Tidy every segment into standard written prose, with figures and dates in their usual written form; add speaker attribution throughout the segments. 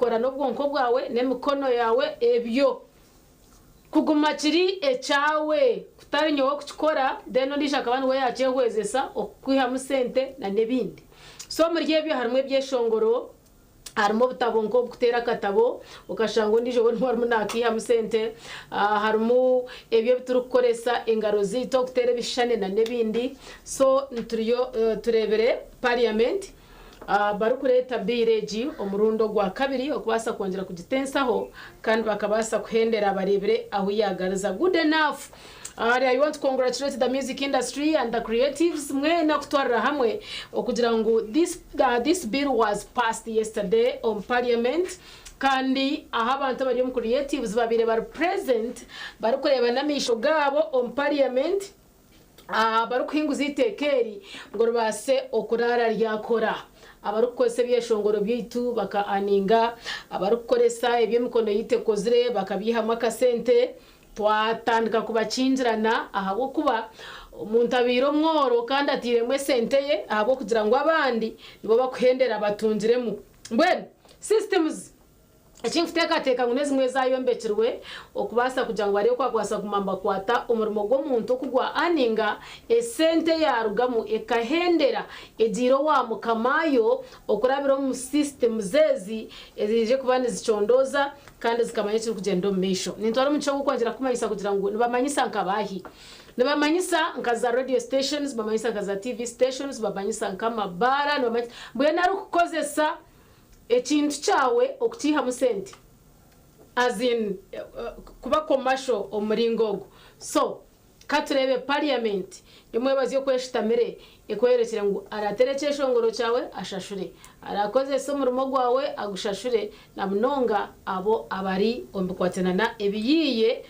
Speaker 1: okakikora n'obwonko bwawe n'emikono yaawe ebyo kuguma kiri ekyawe kutari nyowe kukikora then ondiijo akaba niwe yakyehwezesa okukwihamu sente na n'ebindi. So omuri ebyo harimu ebyeshongoro, harimu obutabo nk'obukuteera akatabo okashanga ondiijo we niwe arimu nakiihamu sente, harimu ebyo ebi turikukoresa engaro zaitu okuteera ebishushani na n'ebindi. So turiyo tureebire parliament barikureeta bill egi omurundi ogwakabiri okubaasa kwongyera kugitensaho kandi bakabaasa kuhendera bareebire ahu yaagariza. Good enough. I want to congratulate the music industry and the creatives mwena kutwarira hamwe okugira ngu this bill was passed yesterday on parliament kandi aho abantu abari omu creatives babaire bari present barikureeba n'amaisho gaabo omu parliament barikuhinguza eiteeka eri ngu ribaase okuraara ryakora. Abarikukozesa ebyeshongoro byaitu baka earninga, abarikukoresa eby'emikono yaitu ekozire bakabiihamu akasente, twatandika kubakingirana ahabw'okuba omuntu abaire omworo kandi atairemu esente ye ahabw'okugira ngu abandi nibo bakuhendera batungiremu. Mbwenu systems eki nkuteekateeka ngu n'ezimwe ezayombekirwe okubaasa kugira ngu barebe ku bakubaasa kuguma nibakwata omurimo gw'omuntu oku gwa earninga esente yaarugamu ekahendera egiire owa mukamayo okurabira omu systems ezi eziije kuba nizicondooza kandi zikamanya ekirikugyenda omu maisho. Nintwara omugisha ogu kwongyera kukumanyisa kugira ngu nibamanyisa nka baahi? Nibamanyisa nka za radio stations, nibamanyisa nka za TV stations, nibamanyisa nk'amabaara, nibamanyisa mbwenu arikukozesa ekintu kyawe okukiihamu sente as in kuba commercial omu muringo ogu. So ka tureebe parliament y'omwebazi okweshutamire ekweyorekire ngu arateera ekyeshongoro kyawe ashashure, arakozesa omurimo gwawe agushashure na munonga abo abari omu bikwatana na ebiyiiye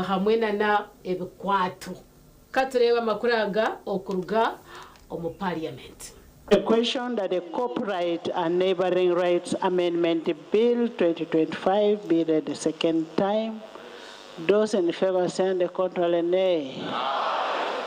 Speaker 1: hamwe na na ebikwato. Ka tureebe amakuru aga okuruga omu parliament.
Speaker 2: The question that the Copyright and Neighboring Rights Amendment Bill 2025 be read the second time. Those in favor say the contrary nay.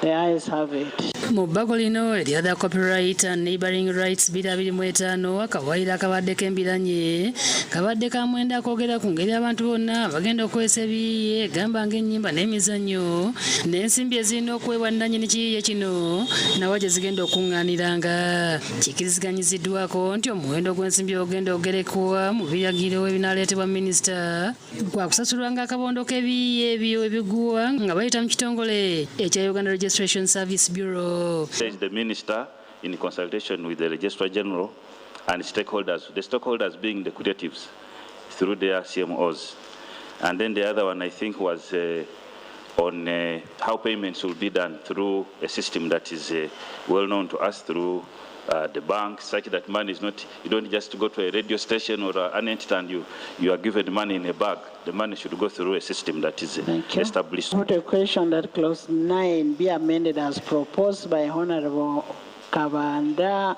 Speaker 2: The ayes have it.
Speaker 3: Mu bbago lino erya The Copyright and Neighboring Rights 2025, akawaayiro akabaddeko embiranye kabadde ka mwenda akoogera ku ngeri abantu bonna bagenda okukozesa ebiyiiye gamba ng'ennyimba n'emizannyo n'ensimbi ezirina okuweebwa nnannyini kiyiiye kino nawa gye zigenda okuŋŋaaniranga. Kikkiriziganyiziddwako nti omuwendo gw'ensimbi ogenda okugerekwa mu biragiro ebinaaleetebwa minisita gwakusasulwanga akabondo k'ebiyiiye ebyo ebiguwa nga bayita mu kitongole ekya Uganda Registration Service Bureau.
Speaker 4: Says the minister in consultation with the Registrar General and stakeholders, the stakeholders being the creatives through their CMOs. And then the other one I think was on how payments will be done through a system that is well known to us through the bank, such that money is not, you don't just go to a radio station or an entity and you are given money in a bag. The money should go through a system that is
Speaker 2: Thank you.
Speaker 4: established.
Speaker 2: Put a question that clause 9 be amended as proposed by Honorable Kabanda,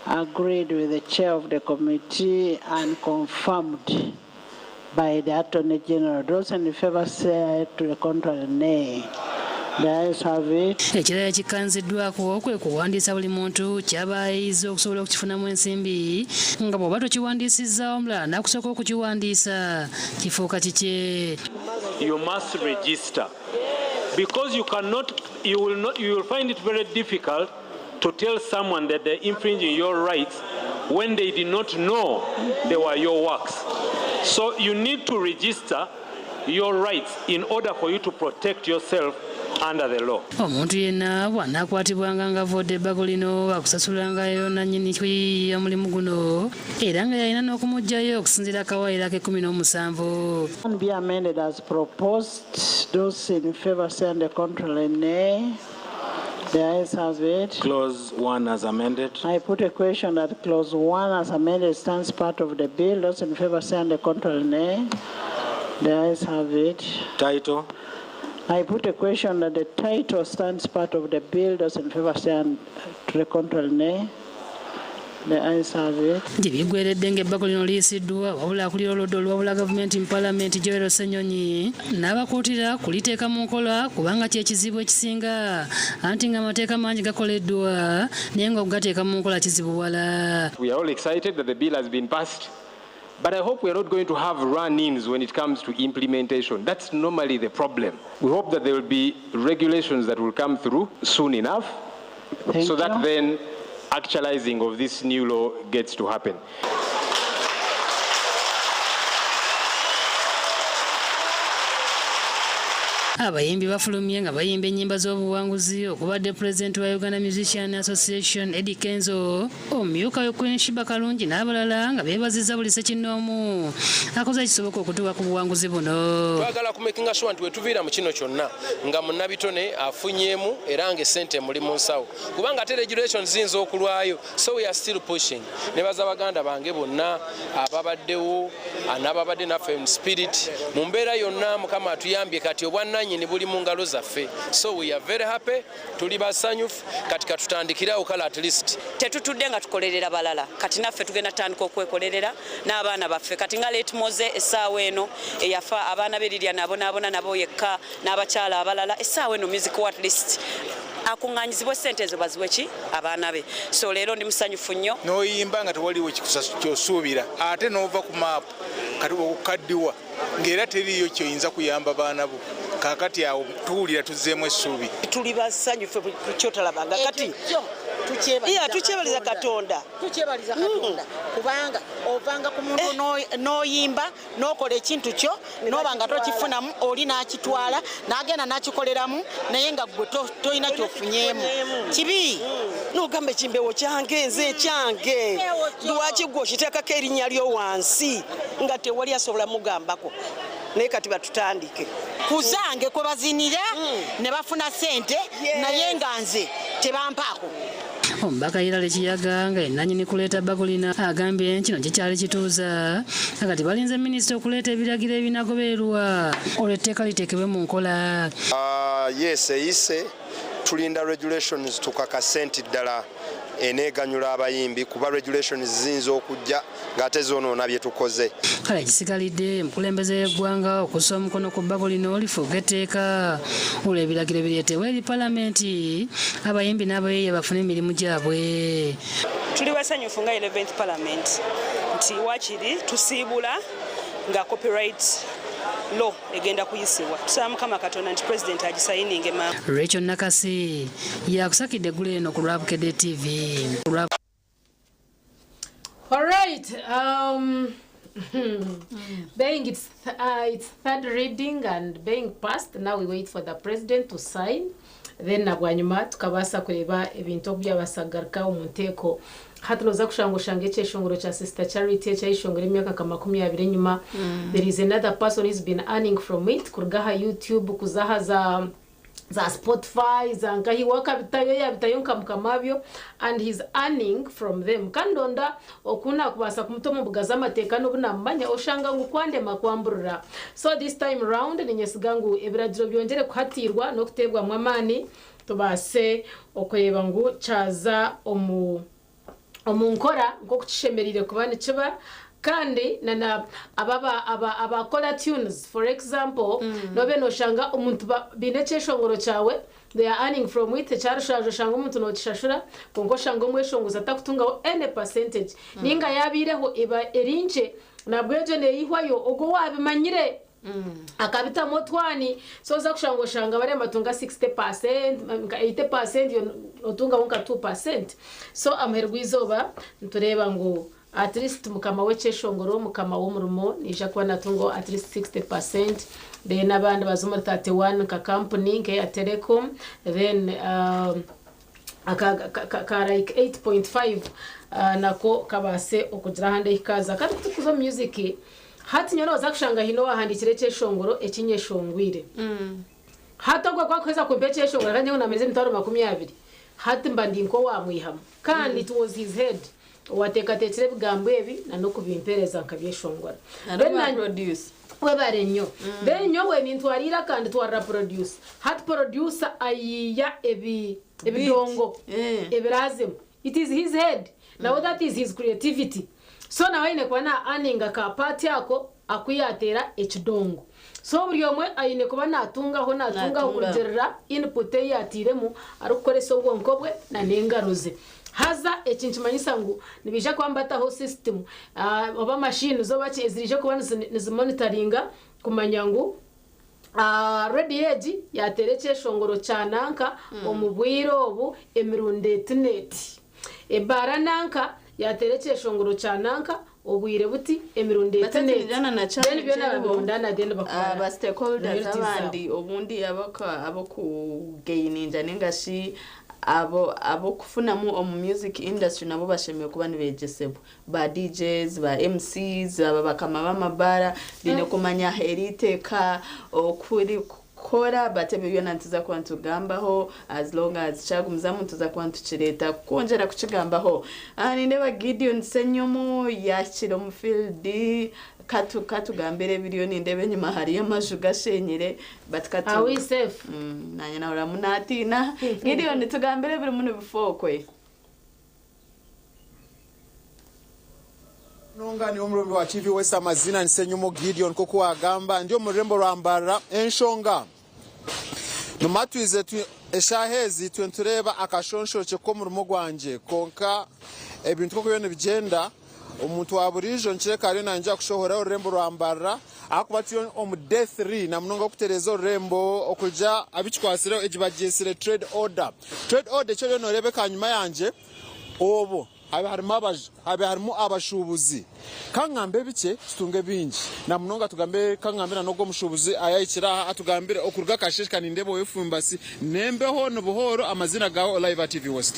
Speaker 2: agreed with the chair of the committee and confirmed by the Attorney General. Those in favor say to the contrary, nay. The ayes have it.
Speaker 3: Ekirala kikkanziddwako kwe kuwandiisa buli muntu ky'aba ayiyiza okusobola okukifunamu ensimbi nga bw'oba tokiwandiisizza omulala n'akusooka okukiwandiisa kifuuka kikye.
Speaker 5: You must register because you cannot, you will not, you will find it very difficult to tell someone that they're infringing your rights when they did not know they were your works. So you need to register your rights in order for you to protect yourself under the law.
Speaker 3: Omuntu yenna bw'anaakwatibwanga ng'avvodde ebbago lino akusasulangayo nannyini kuyiiya mulimu guno era nga yalina n'okumuggyayo okusinziira akawaayiro ak'e17.
Speaker 2: Be amended as proposed. Those in favor say on the contrary, nay. The ayes have it.
Speaker 6: Clause 1 as amended.
Speaker 2: I put a question that clause 1 as amended stands part of the bill. Those in favor say on the contrary, nay. The ayes have it.
Speaker 6: Title.
Speaker 2: I put a question that the title stands part of the bill. Those in favor say on to the contrary, nay. The ayes have it.
Speaker 3: Gye biggweredde ng'ebbago lino liyisiddwa wabula akulira oludda oluwabula gavumenti mu paalamenti Joel Ssenyonyi n'abakuutira kuliteeka mu nkola kubanga kye kizibu ekisinga anti ng'amateeka mangi gakoleddwa naye ng'okugateeka mu nkola kizibuwala.
Speaker 7: We are all excited that the bill has been passed. But I hope we are not going to have run-ins when it comes to implementation. That's normally the problem. We hope that there will be regulations that will come through soon enough
Speaker 2: Thank
Speaker 7: so that
Speaker 2: you.
Speaker 7: then actualizing of this new law gets to happen.
Speaker 3: Abayimbi bafulumye nga bayimba ennyimba z'obuwanguzi okubadde pulezidenti wa Uganda Musician Association Eddy Kenzo, omumyuka we Queen Sheebah Karungi n'abalala nga beebazizza buli ssekinnoomu akoze ekisoboka okutuuka ku buwanguzi buno.
Speaker 8: Twagala kumakinga sure nti wetuviira mu kino kyonna nga munnabitone afunyeemu era nga essente muli mu nsawo, kubanga ate regulations ziyinza okulwayo, so we are still pushing. Nebaza baganda bange bonna ababaddewo n'ababadde naffe mu spirit mu mbeera yonna. Mukama atuyambye, kati obwannannyini buli mu ngalo zaffe, so we are very happy, tuli basanyufu. Kati katutandikirawo kale at least.
Speaker 9: Tetutudde nga tukolerera balala, kati naffe tugenda tutandika okwekolerera n'abaana baffe. Kati nga late Moze, essaawa eno eyafa, abaana be Lirya nabonaabona nabo yekka n'abakyala abalala. Essaawa eno music at least akuŋŋaanyizibwa essente ezo baziwe ki abaana be. So leero ndi musanyufu nnyo.
Speaker 10: N'oyimba nga tewaliwo kyosuubira, ate n'ova ku maapu kati okukaddiwa ng'era teriiyo kyoyinza kuyamba baana bo. Kaakati awo tuwulira tuzzeemu essuubi.
Speaker 11: Tuli basanyufu kyotalabanga kati. Iya, tukyebaliza Katonda.
Speaker 12: Tukyebaliza Katonda kubanga ovanga ku muntu n'oyimba n'okola ekintu kyo, noba nga tokifunamu, oli n'akitwala n'agenda n'akikoleramu, naye nga gwe tolina kyofunyeemu. Kibi.
Speaker 11: Nogamba ekimbewo kyange, nze ekyange, lwaki gwe okiteekako erinnya lyo wansi nga tewali asobola mugambako? Naye kati batutandike.
Speaker 12: Kuzange kwe bazinira ne bafuna ssente, naye nga nze tebampaako.
Speaker 3: Omubaka Hillary Kiyaga nga yennannyini kuleeta bbago lino agambye nti kino kikyali kituuza, kati balinze minisita okuleeta ebiragiro ebinagobererwa olwo etteeka liteekebwe mu nkola.
Speaker 13: Yes, eyise, tulinda regulations tukakase nti ddala eneeganyula abayimbi, kuba regulations ziyinza okujja ng'ate zoonoona bye tukoze.
Speaker 3: Kale ekisigalidde omukulembeze w'eggwanga okussa omukono ku bbago lino lifuuka etteeka, olwo ebiragiro bireetebwa eri palamenti, abayimbi n'abayiiya bafune emirimu gyabwe.
Speaker 14: Tuli basanyufu nga 11th Parliament nti wakiri tusiibula nga copyright law egenda kuyisibwa. Tusaba Mukama Katonda nti President agisayininge mangu.
Speaker 3: Rachel Nakasi yakusakidde eggulo eno ku Lwabukedde TV.
Speaker 1: All right. Being it's third reading and being passed, now we wait for the president to sign. Then na bwanyuma tukabaasa kureba ebintu oku byabasagaruka omu nteeko. Hati noza kushanga oshanga ekyeshongoro kya Sister Charity ekyayishongora emyaka nka 20 enyuma. There is another person who's been earning from it kuruga aha YouTube, kuza aha za Spotify, za nkahi wakabitayo, yabitayo nka mukamabyo, and he's earning from them. Kandi onda okuna kubasa kumuta omu mbuga z'amateeka n'obu namumanya, oshanga ngu kwandema kwamburura. So this time round ninyesiga ngu ebiragiro byongere kuhatirwa n'okuteebwamu amaani, tubaase okureba ngu kyaza omu nkora nk'oku kishemereire kuba nikiba. Kandi nana ababa aba abakola tunes, for example, nobe noshanga omuntu biine ekyeshongoro kyawe, they are earning from it. Ekyarushaje oshanga omuntu nokishashura, konka oshanga omweshongozi atakutungaho any percentage, ninga yabiireho eba erinkye, nabwo egyo neeyihwayo ogwo wabimanyire akabitamu otwani. So oza kushanga oshanga bariya batunga 60, nka 80, yo otungaho nka 2. So amuheru gw'izooba nitureeba ngu at least mukama w'ekyeshongoro, mukama w'omurimo, niija kuba natungaho at least 60, then abandi baza omuri 31 nka company nk'eya telecom, then aka like 8.5 nako kabaase okugira ahandi ehikaza. Kandi kutukuza omu music, hati nyowe noza kushanga hino wahandikire ekyeshongoro ekinyeshongwire. Hati ogwo kwakuheza kumpa ekyeshongoro kandi nyowe nameze 20,000, hati mba ndi nko wamwihamu, kandi it was his head owateekateekire ebigambo ebi nan'okubimpereza nkabyeshongora. Then webare nnyo. Then nyowe nintwarira kandi twarira producer. Hati producer ayiya ebi ebidongo ebirazemu, it is his head now, that is his creativity, so nawe aine kuba na earninga ka part ako akuyatera ekidongo. So buri omwe aine kuba natungaho natungaho
Speaker 15: Natungaho.
Speaker 1: Kurugiirira input ei yatiremu arikukoresa obwonko bwe na n'engaro ze. Haza eki nikimanyisa ngu nibaija kuba nibataho system oba machines oba ki eziraije kuba nizimonitaringa kumanya ngu rediyo egi yateera ekyeshongoro kya nanka omu bwire obu emirundi eti n'eti. Ebaara nanka yateera ekyeshongoro kya nanka obwire buti emirundi eti n'eti. Then byona babirundaana then bakubara
Speaker 15: Ba stakeholders
Speaker 1: royalties zaabo.
Speaker 15: abandi obundi ab'okugaininga ninga shi abo ab'okufunamu omu music industry nabo bashemereire kuba nibegyesebwa. Ba DJs, ba MCs, aba bakama b'amabaara baine kumanya eri iteeka oku ririkukora but ebyo byona nituza kuba nitubigambaho as long as kyagumizamu nituza kuba nitukireeta kwongyera kukigambaho. Nindeeba Gideon Ssenyomo yaahikire omu field Katu katugambire ebiriyo nindeeba enyima hariyo amaju gashenyire but katu
Speaker 1: Are we safe?
Speaker 15: Mm, nanye nahuriramu natiina. Gideon tugambire ebirimu nibifookwe.
Speaker 16: Munonga niiwe omurombi wa TV West amaziina ni Ssenyumo Gideon nk'oku waagamba ndi omu rurembo rwa Mbarara enshonga numa twize eshaaha ezi twe nitureeba akashonshorokye k'omurimo gwangye kwonka ebintu nk'oku biriyo nibigyenda Omuntu wa buriijo nikireka ariyo naija kushohora orurembo rwa Mbarara ahakuba turi omu day 3 namunonga okutereeza orurembo okuruga abikikwatsireho egi bagyetsire trade order. Trade order eki oriyo noreeba ahanyima yangye obwo habe harimu abashuubuzi. Kangambe bikye tutunge bingi namunonga tugambe kangambe na n'ogwo omushuubuzi ayahikire aha atugambire okuruga akasheeshe kanindeeba owefumbasi n'embeho nibuhooro amaziina gaawe live aha TV West.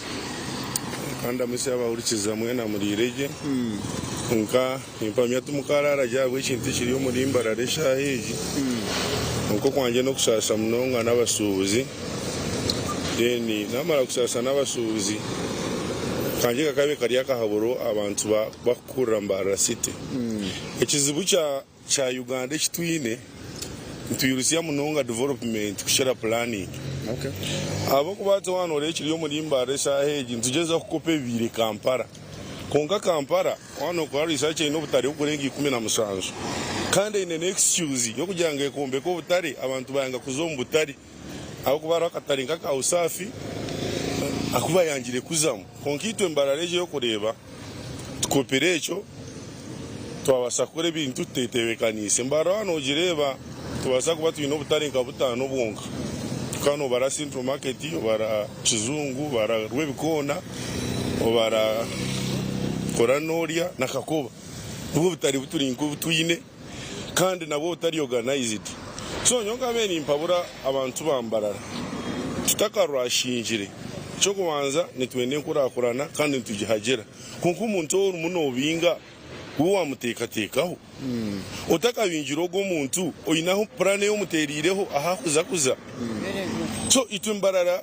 Speaker 17: Kandamutsye abahurikiza mwena muriire gye. Nka nimpamya timukaaraara gye ahabw'ekintu ekiri omuri Mbarara eshaaha egi. Kwonka okwangye n'okusaasa munonga n'abashuubuzi. Then naamara kusaasa n'abashuubuzi, akangye kakabaire kari akahaburo abantu bakukurira Mbarara City. Ekizibu kya. Kya Uganda eki twine nitwirutsya munonga development kukira planning. Ahabw'okuba hati waaba nooreeba ekiri omuri Mbarara eshaaha egi nitugyezaho kukopa ebibaire Kampala. Kwonka Kampala waaba nookora research eine obutare burikurenga 17 kandi eine n'excuse y'okugira ngu ekombeka obutare abantu bayanga kuza omu butare ahabw'okuba hariho akatare nk'aka Usafi aku bayangire kuzamu. Kwonka itwe Mbarara egi ey'okureeba Tukopire ekyo, twabaasa kukora ebintu tuteteebekaniise. Mbarara waaba noogireeba, nitubaasa kuba twine obutare nka butaano bwonka. Tukaba noobara Central Market, obara Kizungu, obara Rwebikoona, obara Kora Noorya na Kakoba. Nibwo butare bu turi nk'obu twine kandi nabwo butari organised. So nyowe nkabaire nimpabura abantu ba Mbarara tutakarwashingire. Eky'okubanza nitwenda enkurakurana kandi nitugihagira. Kwonka omuntu ou orimu noobinga we waamuteekateekaho? Otakabingire ogwo omuntu oineho puraani ei omuteereireho ahu arikuza kuza? So itwe Mbarara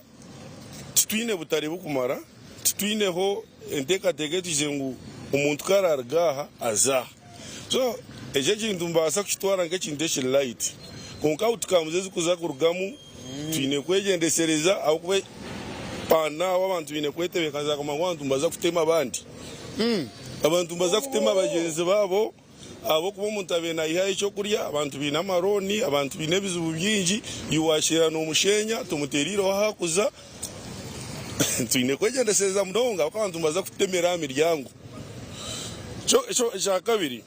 Speaker 17: titwine butare burikumara, titwineho enteekateeka etwije ngu omuntu ku araaruga aha aze aha. So ekyo ekintu nibaasa kukitwara nk'ekintu ekiri light kwonka outcomes ezirikuza kurugamu twine kwegyendesereza ahabw'okuba aho abantu baine kwetebeekanisa kumanya ngu abantu nibaza kutema abandi. Abantu nibaza kutema bagyenzi baabo ahabw'okuba omuntu abaire naihayo ekyokurya, abantu baine amarooni, abantu baine ebizibu bingi, iwe waasheera noomusheenya tomuteereireho ahu arikuza. Twine kwegyendesereza munonga ahabw'okuba abantu nibaza kututemera aha miryango. Ekyakabiri,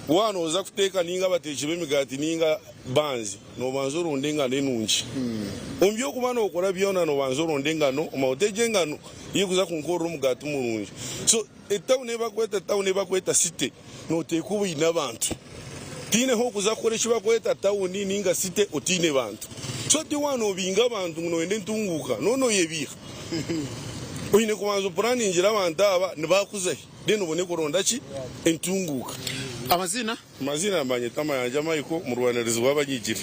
Speaker 17: waaba nooza kuteeka nainga abateeki b'emigaati nainga banzi, noobanza oronda engano enungi. Omu by'okuba nookora byona noobanza oronda engano, omanya oti egi engano ei erikuza kunkorera omugaati murungi. So etawuni ei barikweta tawuni ei barikweta city, nooteekwa oba oine abantu. Tihaine ahu orikuza kukora eki barikweta tawuni nainga city otaine bantu. So ti waaba noobinga abantu ngu nooyenda entunguuka, nooba nooyebiiha. Oine kubanza opuraaningire abantu aba nibaakuza hi, then obone kuronda ki? Entunguuka.
Speaker 16: Amaziina?
Speaker 17: Amaziina nibanyeta Mayanja Michael, omurwanirizi w'abanyigiri.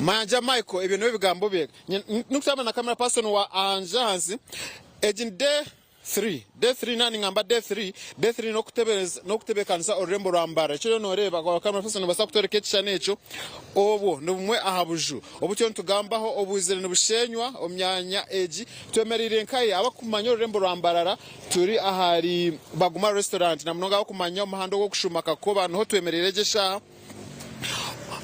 Speaker 16: Mayanja Michael, ebyo nibyo bigambo bye. Ndikutamba na camera person wa anja ahansi. Egi ni day 3, day 3 naaba ningamba day 3, day 3 n'okutebeekanisa orurembo rwa Mbarara. Eki oriyo nooreeba, ba camera person nibabaasa kutworeka ekishushani ekyo. Obwo ni bumwe aha buju obu turiyo nitugambaho obwizire nibusheenywa omu myanya egi. Twemereire nkahi? Abakumanya orurembo rwa Mbarara turi ahari Baguma Restaurant na munonga abakumanya omuhanda ogw'okushuuma Kakoba niho twemereire egi eshaaha.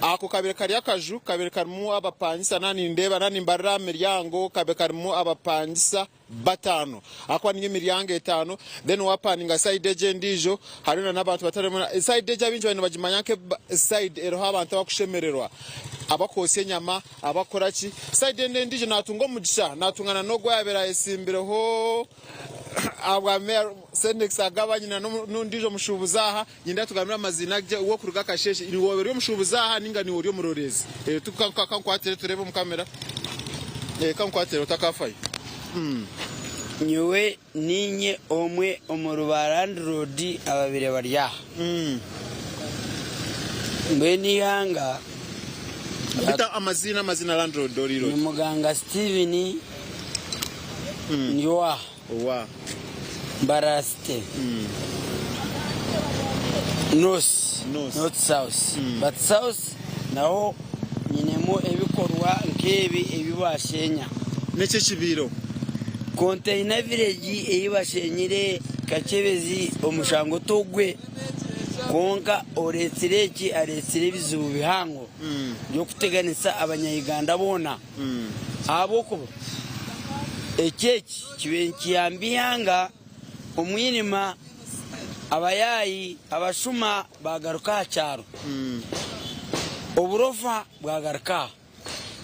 Speaker 16: Ako kabaire kari akaju kabaire karimu abapangisa naaba nindeeba naaba nimbarira aha miryango kabaire karimu abapangisa batano ahakuba niyo emiryango etano then wapaninga side egyo endiijo hariyo nana abantu batarimu side egyo abaingi bariyo nibagimanya nka side eriho abantu abakushemererwa abakwotsya enyama abakukora ki side enu endiijo natunga omugisha natunga nana ogwo owabaire ayesimbireho ahabwa meya Sendex Agaba nyine n'ondiijo mushuubuzi aha Nyenda tugambire amaziina gye ow'okuruga akasheeshe. Niiwe ori omushuubuzi aha nainga niiwe ori omuroreezi? Ka nkwatere tureebe omu kamera. Ka nkwatere otakaafayo.
Speaker 18: Nyowe niinye omwe omuri ba landiroodi ababaire bari aha. Mbwenu eihanga.
Speaker 16: Beitu amaziina amaziina landiroodi ori
Speaker 18: Ni Muganga Steven ndi ow'aha.
Speaker 16: Owa.
Speaker 18: Mbarara City North, not South. But South naho nyinemu ebikorwa nk'ebi ebi bashenya.
Speaker 16: N'eki ekibaireho?
Speaker 18: Container village ei bashenyire Kakyebezi omushango togwe kwonka oretsire eki aretsire ebizibu bihango by'okuteganisa abanya Uganda boona. Ahabw'okuba eki eki kibaire nikiyamba eihanga, omwirima, abayaayi, abashuma baagaruka aha kyaro, oburofa bwagaruka aha.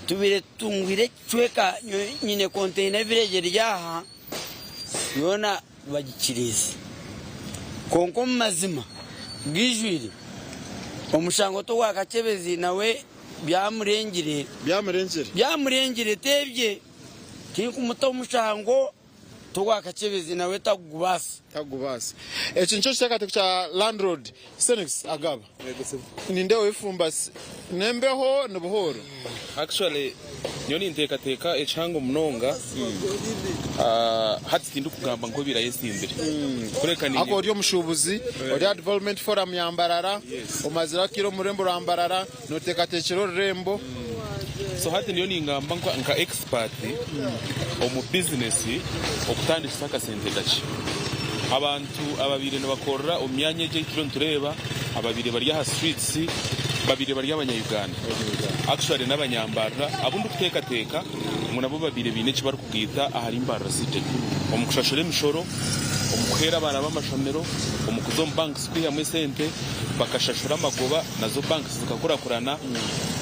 Speaker 18: Tubaire tutungwire ekicweka, nyowe nyine konteyina village eri aha, yoona bagikiriize. Kwonka omu mazima gaijwire, omushango t'ogwa Kakyebezi nawe byamurengire.
Speaker 16: Byamurengire?
Speaker 18: Byamurengire t'ebye. Tinkumuta omushango t'ogwa Kakyebezi nawe tagubaasa.
Speaker 16: Tagubaasa. Eki nikyo kiteekateeko kya landlord Senix Agaba. Nindeeba oyefumbasi n'embeho ni buhooro.
Speaker 19: Actually nyowe ninteekateeka ekihango munonga hati tindikugamba ngu obaire ayesimbire kureka
Speaker 16: Ahakuba
Speaker 19: ninye
Speaker 16: ori omushuubuzi, ori aha Development Forum ya Mbarara, omazire akaire omu rurembo rwa Mbarara, nooteekateekyera orurembo.
Speaker 19: So hati ndiyo ningamba nka expert omu business okutandikisa akasente kakye. Abantu ababaire nibakorera omu myanya egi ei turiyo nitureeba, ababaire bari aha streets, babaire bari abanya Uganda. Actually n'abanyambarara abu ndikuteekateeka ngu nabo babaire baine eki barikugaita ahari Mbarara City omu kushashura emishoro, omu kuheera abaana b'amashomero, omu kuza omu banks kwihamu esente bakashashura amagoba nazo banks zikakurakurana.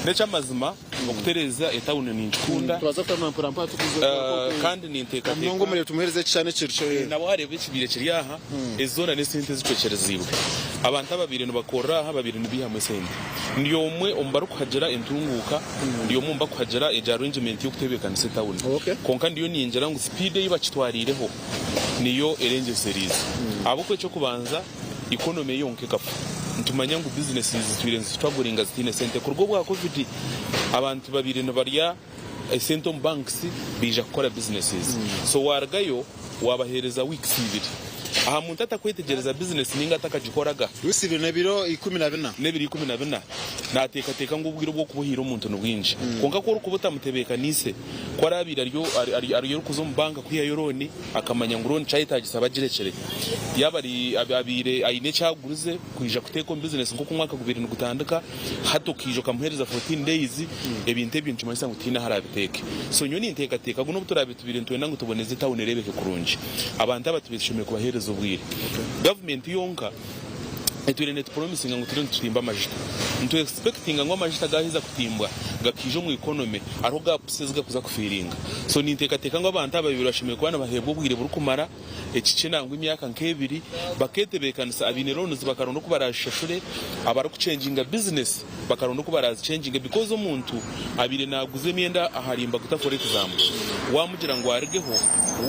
Speaker 19: N'eky'amazima okutereeza etawuni ninkikunda kandi ninteekateeka nabo hareeba ekibaire kiri aha, ezi zoona n'esente ezicwekyerezibwe. Abantu ababaire nibakorera aha babaire nibaihamu esente. Ndi omwe omu barikuhagira entunguuka, ndi omwe omu barikuhagira egyo arrangement y'okutebeekanisa etawuni. Kwonka ndiyo ningira ngu sipiidi ei bakitwariireho niyo erengyesereize. Ahabw'okuba eky'okubanza, economy yonka ekafa. Nitumanya ngu businesses zitwire nizistrugglinga zitaine sente. Kuruga obwa covid, abantu babaire nibarya esente omu banks baija kukora businesses. So warugayo wabahereza weeks ibiri. Aha muntu atakwetegyereza business ninga atakagikoraga.
Speaker 16: Weeks ibiri n'ebiro 14.
Speaker 19: N'ebiro 14. Nateekateeka ngu obwire obw'okuba ohaire omuntu nibwingi. Kwonka ku orikuba otamutebeekaniise, ku araabaire ari ari orikuza omu banka kwihayo looni, Akamanya ngu looni kyayetaagisa abagirekire. Yaaba ari abaire aine eki agurize kwija kuteeka omu bizinesi nk'oku omwaka gubaire nigutandika, hati okaija okamuheereza 14 days, ebintu ebyo nikimanyisa ngu tihaine ahu araabiteeke. So nyowe ninteekateeka ngu n'obu turaabe tubaire nitwenda ngu tuboneze tawuni ereebeke kurungi, abantu aba tubaire tushemereire kubaheereza obwire. Gavumenti yonka etwire netupromisinga ngu turiyo nitutimba amajuta. Nitu expectinga ngu amajuta gaheza kutimbwa gakaija omu economy hariho gaps ezi gakuza kufiringa. So nintekateka ngu abantu aba babiri bashemereire kuba nibahebwa obwire burikumara ekikye nangwa emyaka nk'ebiri baketebekanisa abaine loans bakaronda oku barazishashure, abarikuchenjinga business bakaronda oku barazichenjinge because omuntu abaire naguza emyenda ahari Mbaguta for example wamugira ngu arugeho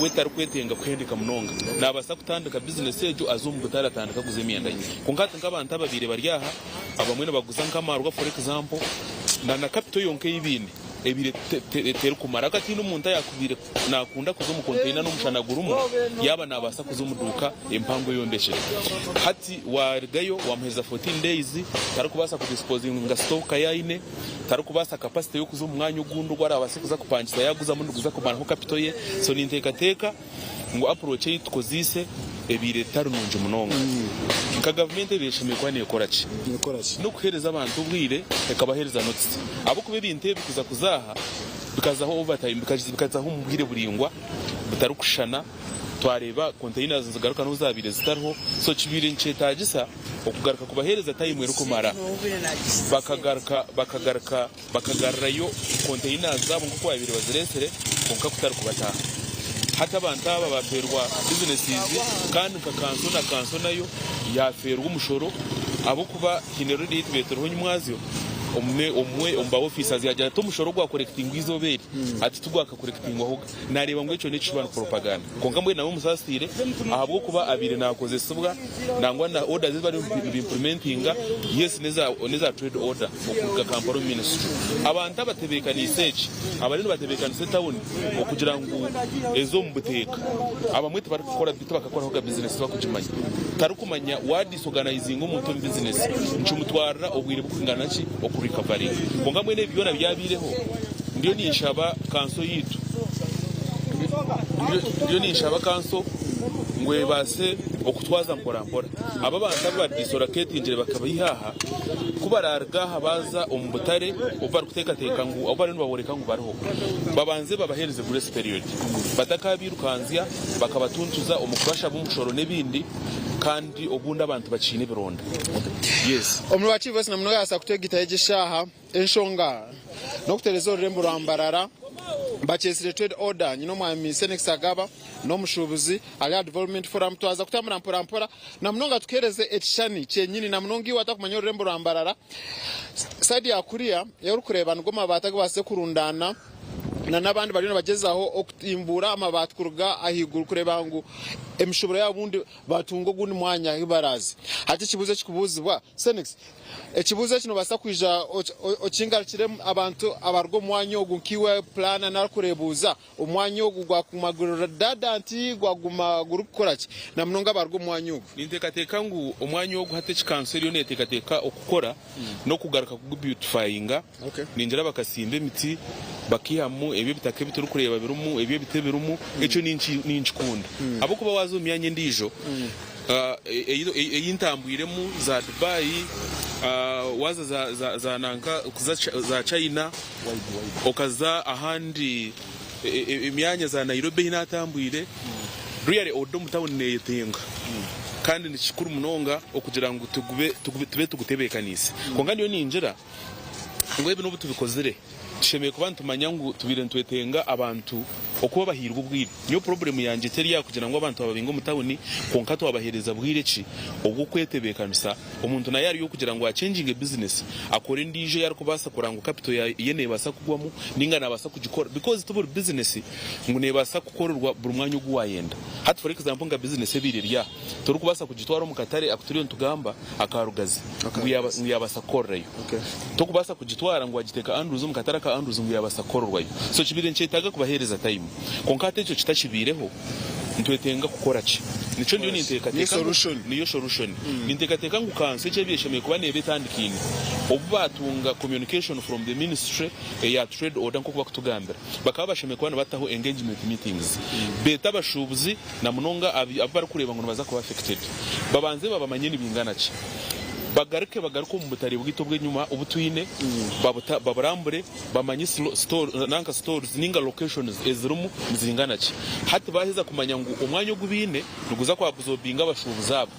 Speaker 19: we tarikwetenga kuhendeka munonga nabaasa kutandika bizinesi egyo aze omu butare atandike aguze emyenda ye. Kwonka hati nk'abantu ababaire bari aha abamwe nibaguza nk'amaarwa for example na na capital yonka ei baine ebaire terikumara. Hati tihaine omuntu ayakubaire nakunda kuza omu container n'omushana gurimu yaaba nabaasa kuza omu duuka empango eyombekire. Hati warugayo wamuheereza 14 days tarikubaasa ku disposinga stock ei aine, tarikubaasa capacity y'okuza omu mwanya ogundi ogu arabaase kuza kupangisa yaguzamu niguza kumaraho capital ye. So ninteekateeka ngu approach ei tukozeise. ebaire etari nungi munonga. Nka gavumenti ebaire eshemereire kuba neekora ki? N'okuheereza abantu obwire ekabaheereza notisi. Ahabw'okuba ebintu ebi kuza kuza aha bikazaho overtime, bikazaho omu bwire buraingwa butarikushushana. Twareeba containers nizigaruka n'obu zaabaire zitariho. So kibaire nikyetaagisa okugaruka kubaheereza time erikumara bakagaruka bakagaruka bakagarurayo containers zaabo nk'oku baabaire bazireetsire kwonka kutari kubataaha. Hati abantu aba baafeerwa businesses kandi nka kanso na kanso nayo yaafeerwa omushoro ahabw'okuba haine road ei tubeetireho nyimwazyo omwe omwe omu ba officers yaagira ati omushoro ogwakorekitingwa eizooba eri ati tigwakakorekitingwahoga. Naareeba ngu ekyo n'ekishuba ni propaganda. Kwonka mbwenu nawe omusaasiire ahabw'okuba abaire naakozesibwa nangwa na orders ezi bariyo nibimpurimentinga yes n'eza trade order okuruga Kampala omu ministry. Abantu abatebeekaniise eki abariyo nibatebeekanisa etawuni okugira ngu eze omu buteeka abamwe tibarikukora tibakakorahoga bizinesi tibakugimanya. Tarikumanya waadisorganizinga omuntu omu bizinesi nikimutwarira obwire burikwingana ki okurikavaringa. Kwonka mbwenu ebi byona byabaireho Ndiyo ninshaba kanso yaitu, ndiyo ninshaba kanso ngu ebaase okutwaza mpora mpora. Aba abantu abu badisoraketingire bakabaiha aha, ku baraaruga aha baaza omu butare obu barikuteekateeka ngu obu bariyo nibaboreka ngu bariho, babanze babaheereze grace period batakaabirukanzya bakabatuntuza omu kubashaba omushoro n'ebindi kandi obundi abantu bakiine ebironda. Yes.
Speaker 16: Omuri wa Kivu West na munonga yabaasa kutwegitaho egi eshaaha. Enshonga n'okutereeza orurembo rwa Mbarara bakyetsire Trade Order nyine omwami Senex Agaba n'omushuubuzi ari aha Development Forum twaza kutambura mpora mpora na munonga tukuheereze ekishushani kyenyini na munonga iwe atakumanya orurembo rwa Mbarara sayidi ya kuriya ei orikureeba nigo mabaati agu babaasize kurundaana na n'abandi bariyo nibagyezaho okutimbuura amabaati kuruga ahaiguru kureeba ngu emishuburo yaabo obundi batunga ogundi mwanya ahu baraaze. Hati ekibuuzo ekikubuuzibwa, Senex, ekibuuzo eki noobaasa kwija okingarukiremu abantu abaruga omu mwanya ogu nkaiwe pulaana nari kureebuuza, omwanya ogu gwakuguma guri redundant, gwaguma gurikukora ki? Na munonga abaruga omu mwanya ogu.
Speaker 19: Ninteekateeka ngu omwanya ogu hati eki kanso eriyo neeteekateeka okukora n'okugaruka kugubyutifayinga. Ningira bakasimba emiti bakaihamu ebi ebitaka ebi turikureeba birimu, ebi ebiti ebirimu, ekyo ninkikunda ahabw'okuba waaza omu myanya endiijo ei ntambwiremu za Dubai, waaza za nanka za China, okaza ahandi emyanya za Nairobi ei naatambwire, really order omu tawuni neeyetenga kandi nikikuru munonga okugira ngu tube tugutebeekaniise. Kwonka nyowe ningira ngu ebi n'obu tubikozire, tushemereire kuba nitumanya ngu tubaire nitwetenga abantu okuba bahairwe obwire. Nyowe purobulemu yangye teri aha kugira ngu abantu bababinge omu tawuni, kwonka twabaheereza bwire ki obw'okwetebeekanisa. Omuntu naye ari okugira ngu achenginge bizinesi, akore endiijo ei arikubaasa kureba ngu kapito ye neebaasa kugwamu nainga naabaasa kugikora because ti buri bizinesi ngu neebaasa kukorerwa buri mwanya ogu waayenda. Hati for example nka bizinesi ebaire eri aha, Torikubaasa kugitwara omu katare aku turiyo nitugamba aka Rugazi ngu yaabaasa kukorerayo. Torikubaasa kugitwara ngu wagiteeka Andrews omu katare aka Andrews ngu yaabaasa kukorerwayo. So kibaire nikyetaaga kubaheereza time. Kwonka hati ekyo kitakibaireho, nitwetenga kukora ki? Nikyo ndiyo ninteekateeka ngu niyo solution. Ninteekateeka ngu kanso eki ebaire eshemereire kuba neeba etandikaine obu baatunga communication from the ministry eya trade order nk'oku bakutugambira. Bakaba bashemereire kuba nibataho engagement meetings. Beete abashuubuzi. Na munonga abu barikureeba ngu nibaza kuba affected babanze babamanye nibingana ki, bagaruke bagaruke omu butare bwaitu obw'enyima obu twine baburambure bamanye nanka stores ninga locations ezirimu nizingana ki. Hati baaheza kumanya ngu omwanya ogu baine niguza ku absorbinga abashuubuzi aba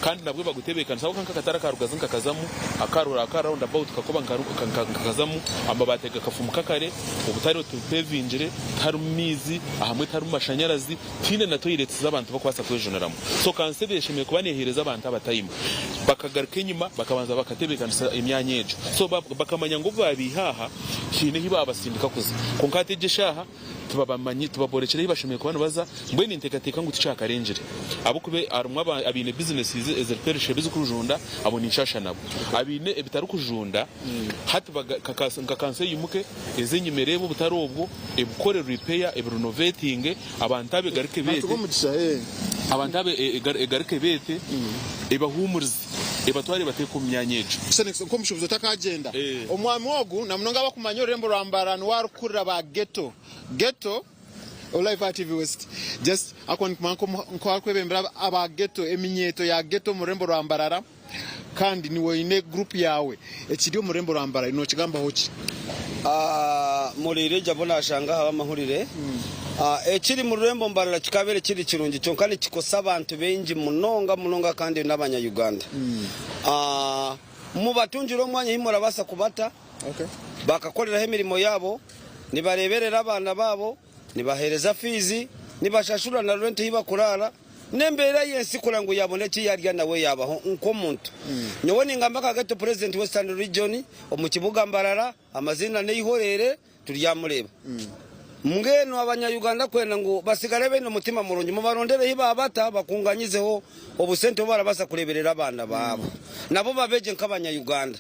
Speaker 19: kandi nabwe bagutebeekanise ahabw'okuba nk'akatare aka Rugazi nkakazamu, aka round about kakoba nkakazamu, amabaati gakafumuka kare, obutare tibupevingire, tiharimu maizi, ahamwe tiharimu mashanyarazi. Tihaine na toiletsi z'abantu bakubaasa kwejuniramu. So kanso ebaire eshemereire kuba neeheereza abantu aba time bakagaruka enyima bakabanza bakatebeekanisa emyanya egyo. So bakamanya ngu obu baabaiha aha haine ahu baabasindika kuza. Kwonka hati egi eshaaha tibabamanyi, tibaborekire ahu bashemereire kuba nibaza. Mbwenu ninteekateeka ngu tikyakarengyire ahabw'okuba harimu abaine businesses eziri perishable ezirikujunda abo ninshaasha nabo. Abaine ebitarikujunda hati nka kanso eimuke eze enyima ereebe obutare obwo ebukore repair ebirinovetinge. Abantu abo egaruke ebeete, abantu abo egaruke ebeete, ebahuumurize, ebatware ebateeke omu myanya egyo.
Speaker 16: Nk'omushuubuzi otakagyenda, omwami ogu na munonga abakumanya orurembo rwa Mbarara niwe arikukurira ba ghetto. Ghetto Live aha TV West. Just ahakuba nikumanya nk'orikwebembera aba ghetto, eminyeeto ya ghetto omu rurembo rwa Mbarara kandi niiwe oine group yaawe ekiri omu rurembo rwa Mbarara nookigambaho ki?
Speaker 18: Muriire gye abu naashanga aha b'amahurire. Ekiri mu rurembo Mbarara kikabaire kiri kirungi kyonka nikikosa abantu baingi munonga munonga kandi n'abanya Uganda. Mubatungire omwanya ahu murabaasa kubata bakakoreraho emirimo yaabo, nibareeberera abaana baabo, nibaheereza fiizi, nibashashura na renti ei bakuraara, n'embeera y'ensi kureba ngu yaabona eki yaarya nawe yaabaho nk'omuntu. Nyowe ningamba nka Ghetto President Western Region omu kibuga Mbarara, amaziina n'eihoreere turyamureeba. Mbwenu abanya Uganda kwenda ngu basigare baine omutima murungi mubarondere ahi baabata bakunganyizeho obusente obu barabaasa kureeberera abaana baabo nabo babe gye nk'abanya Uganda.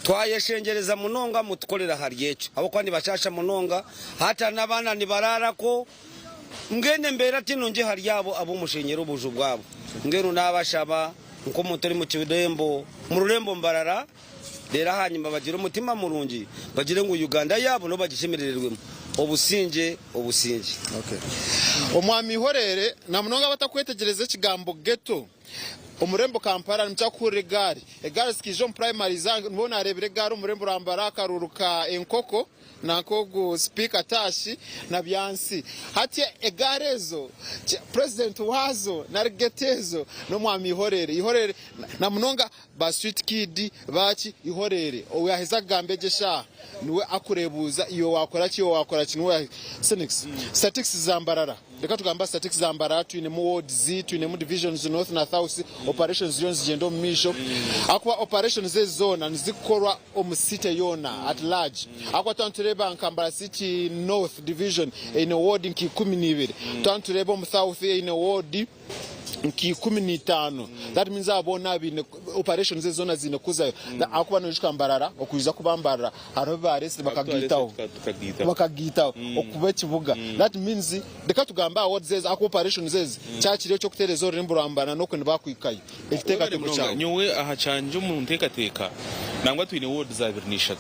Speaker 18: Twayeshengyereza munonga mutukorere ahari ekyo ahabw'okuba nibashaasha munonga hati n'abaana nibaraarako mbwenu embeera ti nungi ahari abo abu mushenyire obuju bwabo. Mbwenu naabashaba nk'omuntu ori mu rurembo Mbarara reero ahanyima bagire omutima murungi bagire ngu Uganda yaabo nabo bagishemerererwemu. Obusingye, obusingye.
Speaker 16: Omwami Ihorere na munonga abatakwetegyereza ekigambo ghetto. Omurembo Kampala nimukira kuhurira egaari. Egaari zikaija omu primary zange nibwo nareebire egaari omu rurembo rwa Mbarara akaruuru ka enkoko nanka ogu sipiika Tashi na Byansi. Hati egaari ezo president waazo nari ghetto ezo n'omwami Ihorere. Ihorere na munonga ba sweet kid baaki Ihorere owaheza kugamba egyo eshaaha niwe akureebuuza iwe wakora ki iwe wakora ki niwe Cynics statics za Mbarara. Reka tugambe aha statistics za Mbarara, twinemu wards, twinemu divisions North na South, operations ziriyo nizigyenda omu maisho ahakuba operations ezi zoona nizikukorwa omu city yoona at large ahakuba twaba nitureeba nka Mbarara City North division eine ward nka 12, twaba nitureeba omu South eine ward nka 15 that means aba boona baine operations ezi zoona ziine kuzayo ahakuba noijuka Mbarara okwija kuba Mbarara hariho ebi baareetsire bakagaitaho bakagaitaho okuba ekibuga that means reka tugambe aha wards ezi ahakuba operations ezi kyaba kiri eky'okutereeza orurembo rwa Mbarara n'okwe nibakwikayo ekiteekateeko kyawe.
Speaker 19: Nyowe aha kyangye omu nteekateeka nangwa twine wards 23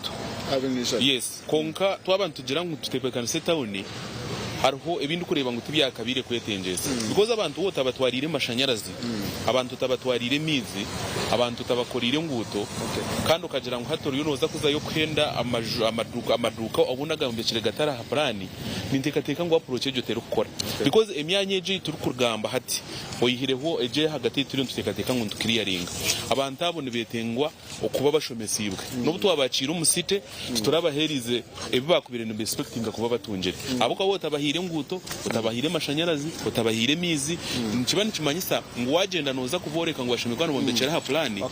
Speaker 19: yes kwonka twaba nitugira ngu tutebeekanise tawuni hariho ebi ndikureeba ngu tibyakabaire kwetengyesa because abantu waaba otabatwariire mashanyarazi, abantu otabatwariire maizi, abantu otabakoreire enguuto kandi okagira ngu hati oriyo nooza kuzayo kuhenda amaju amaduuka amaduuka obundi agayombekire gatari aha puraani, ninteekateeka ngu approach egyo terikukora because emyanya egyo ei turikugamba hati oyihireho egyo ey'ahagati ei turiyo nituteekateeka ngu nitukiriyaringa, abantu abo nibetengwa okuba bashomesiibwe. N'obu twabakiire omu city, titurabaheerize ebi baakubaire niba expectinga kuba batungire. Ahabw'okuba waaba otabahaire enguuto, otabahaire mashanyarazi, otabahaire maizi, nikiba nikimanyisa ngu waagyenda nooza kubooreka ngu bashemereire kuba nibombekyera aha pulaani,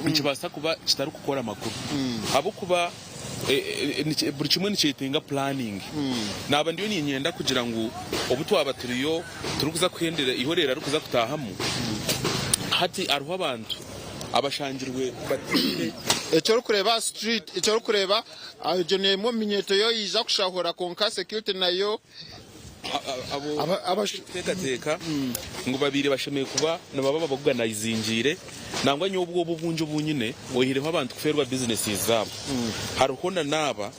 Speaker 19: nikibaasa kuba kitarikukora makuru. Ahabw'okuba buri kimwe nikyetenga planning. Naaba ndiyo niinyenda kugira ngu obu twaba turiyo turikuza kuhendera eihorero arikuza kutaahamu, hati hariho abantu abashangirwe bataine.
Speaker 16: Eki orikureeba aha street, eki orikureeba egyo n'emwe omu minyeeto ei oija kushahura kwonka security nayo.
Speaker 19: Abo abarikuteekateeka ngu babaire bashemereire kuba nibaba babaguganizingiire, nangwa nyowe obwoba obungi obu nyine, oihireho abantu kufeerwa bizinesi zaabo, hariho na n'aba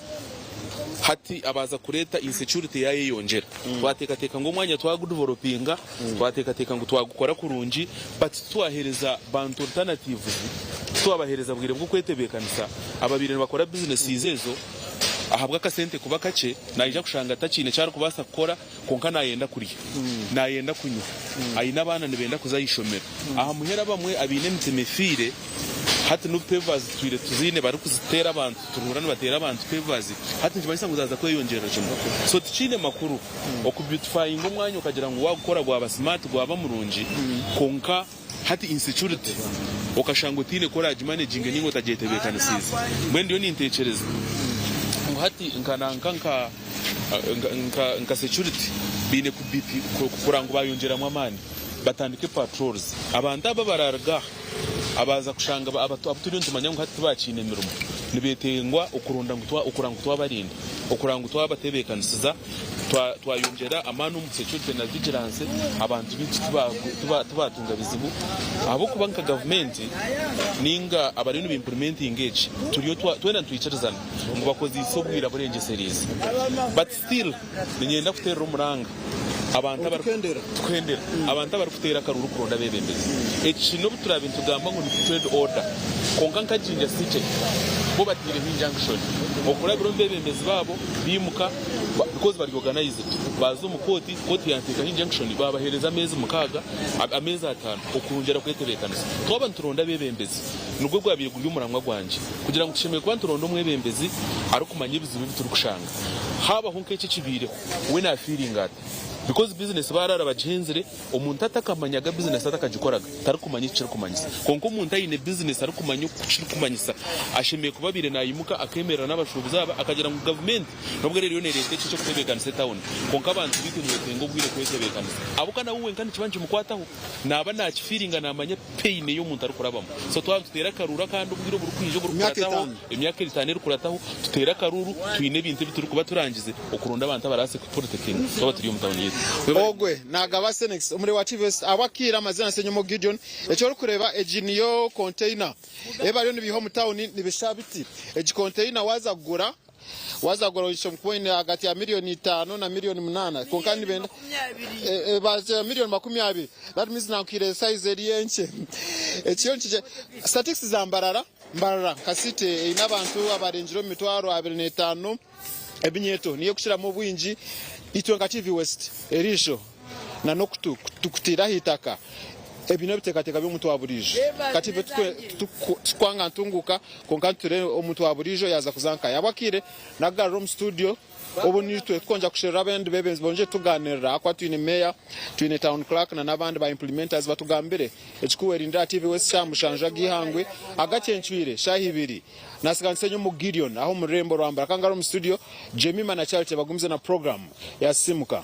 Speaker 19: hati abaaza kureeta insecurity yaayeyongyera. Twateekateeka ngu omwanya twagudevelopinga, twateekateeka ngu twagukora kurungi, but titwaheereza bantu alternatives, titwabaheereza bwire bw'okwetebeekanisa, ababaire nibakora bizinesi ezo ahabw'akasente kuba kakye, Naija kushanga atakiine eki arikubaasa kukora, kwonka naayenda kurya, naayenda kunywa, aine abaana nibenda kuza aha ishomero. Aha muheru abamwe abaine emitima efiire, hati n'obu pevers tutwire tuziine barikuziteera abantu, turuhura nibateera abantu pevers, hati nikimanyisa ngu zaaza kweyongyerera kimwe. So tikiine makuru okubeautifyinga omwanya okagira ngu waagukora gwaba smart gwaba murungi, kwonka hati insecurity okashanga otaine ku oragimanaginge ninga otagyetebeekanisiize. Mbwenu ndiyo ninteekyereza ngu hati nka nanka nka nka nka security baine kureba ngu bayongyeramu amaani batandike patrols. Abantu aba abararuga aha abaaza kushanga abu turiyo nitumanya ngu hati tibakiine mirimo nibetengwa okuronda ngu okureba ngu twabarinda, okureba ngu twabatebeekanisiza. Twayongyera amaani omu security na vigilance abantu baitu tibaatunga bizibu ahabw'okuba nka gavumenti ninga abariyo niba implementinga eki turiyo twena nitwikirizana ngu bakozeise obwira burengyesereize but still niinyenda kuteerera omuranga abantu tukuhendera abantu abarikuteera akaruuru kuronda abeebembezi. Eki n'obu turaabe nitugamba ngu ni trade order kwonka nka Jinja City bo bataireho injunction okurabira omu beebembezi baabo baimuka because bari organized baaza omu kooti, kooti yaateekaho injunction baabaheereza ameezi mukaaga, ameezi ataano okwongyera kwetebeekanisa. Twaba nituronda abeebembezi nigwo gwabaire guri omuramwa gwangye kugira ngu tushemereire kuba nituronda omwebembezi arikumanya ebizibu ebi turikushanga. Haabaho nk'eki ekibaireho we naafiiringa ata? Because bizinesi baaraara bagihenzire, omuntu atakamanyaga bizinesi atakagikoraga tarikumanya eki kirikumanyisa. Kwonka omuntu aine bizinesi arikumanya oku kirikumanyisa ashemereire kuba abaire naimuka akeemerera n'abashuubuzi aba akagira ngu gavumenti nobwo eriyo neereeta eki eky'okutebeekanisa etawuni kwonka abantu baitu nibeetenga obwire kwetebeekanisa. Ahabw'okuba nawe wenka nikiba nikimukwataho, naaba naakifiiringa naamanya pain ei omuntu arikurabamu. So twaba nituteera akaruuru akandi obwire oburikwija oburikukurataho, emyaka etaano erikukurataho, tuteere akaruuru twine ebintu ebi turikuba turangize okuronda abantu abarabaase kutuprotectinga twaba turi omu tawuni yaitu. Webare.
Speaker 16: Ogwe nagaba Senex omuri wa TVS ahabw'akaire amazina Senyomo Gideon. Eki orikureeba egi niyo container ei bariyo nibaiha omu tawuni nibisha biti. Egi container waaza kugura Waaza kugura oija kuba oine ahagati ya miriyoni itaano na miriyoni munaana kwonka nibenda bagira miriyoni 20 that means nankuhaire size eri enkye. Ekyo nikyo statistics za Mbarara, Mbarara nka city eine abantu abarengire omu mitwaro 25 ebinyeeto niyo erikukiramu obwingi. Itwe nka TV West eriisho na n'okutu tukutiire aha itaka ebi n'ebiteekateeko by'omuntu wa buriijo. Kati itwe titukwanga ntunguuka Kwonka nitureeba omuntu wa buriijo yaaza kuza nka yaaba akaire nakugarura omu studio obu nitwe tukwongera kusherura abandi beebembezi bongye kutugaanirira ahakuba twine meeya, twine town clerk na n'abandi ba implementers batugambire ekikuwerindira aha TV West shaaha mushanju ag'eihangwe agakyencwire shaaha ibiri. Nasiga nsenyi omu Gideon aho omu rurembo rwa Mbarara kandi omu studio Jemima na Charity bagumize na program ya Sisimuka.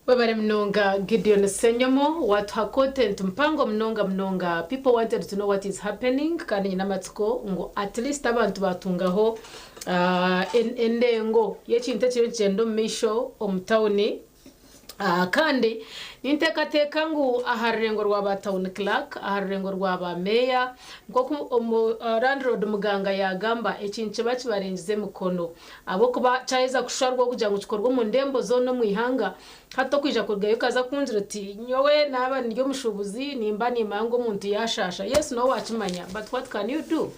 Speaker 1: Webare munonga Gideon Ssenyomo watuha content mpango munonga munonga people wanted to know what is happening kandi nyine amatsiko ngu at least abantu batungaho endengo y'ekintu ekiriyo nikigyenda omu maisho omu tawuni kandi ninteekateeka ngu aha rurengo rwa ba town clerk aha rurengo rwa ba meeya nk'oku landlord Muganga yaagamba ekintu kiba kibarengize emikono Ahabw'okuba kyaheza kusharwa kugira ngu kikorwe omu ndembo zoona omu ihanga, hati okwija kurugayo okaza kungira oti, Nyowe naaba ndi omushuubuzi, nimba nimmanya ngu omuntu yaashaasha. Yes, nooba waakimanya, but what can you do?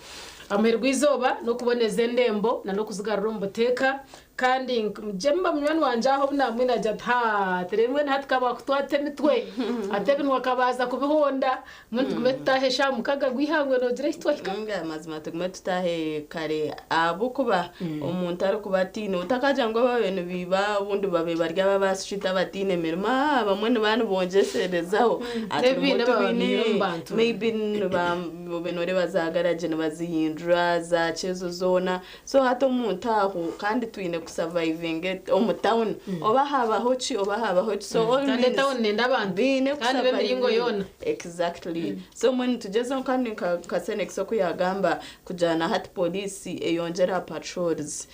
Speaker 1: Aha muheru gw'eizooba, n'okuboneza endembo n'okuzigarura omu buteeka. Kandi Jemima munywani wangye aho obu naamwine agira ati, Haa, ati mbwenu hati ka baakutwata emitwe, hati ebinwa kabanza kubihonda. Mbwenu tugume tutaahe eshaaha mukaaga gw'eihangwe noogira ahi twahika?
Speaker 15: Ninga mazima tugume tutaahe kare ahabw'okuba omuntu arikuba ataine otakagira ngu ababaire nibaiba obundi babaire bari abo aba street abataine mirimo aa abamwe nibaba nibongyeserezaho
Speaker 1: N'ebiine baba babiihire omu bantu.
Speaker 15: maybe obe noreeba za garage nibazihindura zaaki ezo zoona So hati omuntu aho kandi twine ku survivinga omu town oba habaho ki oba habaho ki so all
Speaker 1: Kandi
Speaker 15: means
Speaker 1: etawuni nenda abantu
Speaker 15: biine ku
Speaker 1: kandi b'emiringo
Speaker 15: survivinga
Speaker 1: yoona.
Speaker 15: exactly so mbwenu nitugyezaho kandi nka nka Senex oku yagamba kugira na hati police eyongyere aha patrols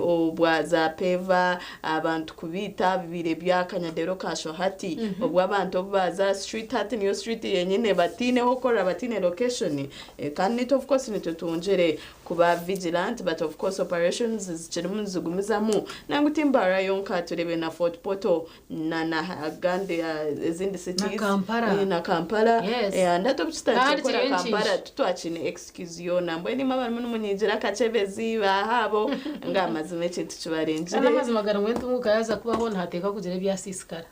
Speaker 15: obwa za peva abantu kubiita bibaire byakanya reero okashwa hati obwo abantu obu baza aha street hati niyo street yenyine bataine hokukorera bataine location kandi naitwe of course nitwe twongyere Kuba vigilant but of course operations zikirimu nizigumizamu nangwa ti Mbarara yonka turebe na Fort Portal na na agandi ezindi cities
Speaker 1: Na Kampala.
Speaker 15: na Kampala
Speaker 1: Yes.
Speaker 15: and hati obu tutandikire
Speaker 1: Nahari
Speaker 15: kukora
Speaker 1: kiriyo
Speaker 15: Kampala
Speaker 1: nikiija.
Speaker 15: titwakine excuse yoona mbwenu imwe abarimu nimunyigira akakyebezi baaha abo nga amazima ekintu kibarengire.
Speaker 1: Kandi amazima gari ngu entunguka yaaza kubaho nihateekwa kugira ebyasiisikara.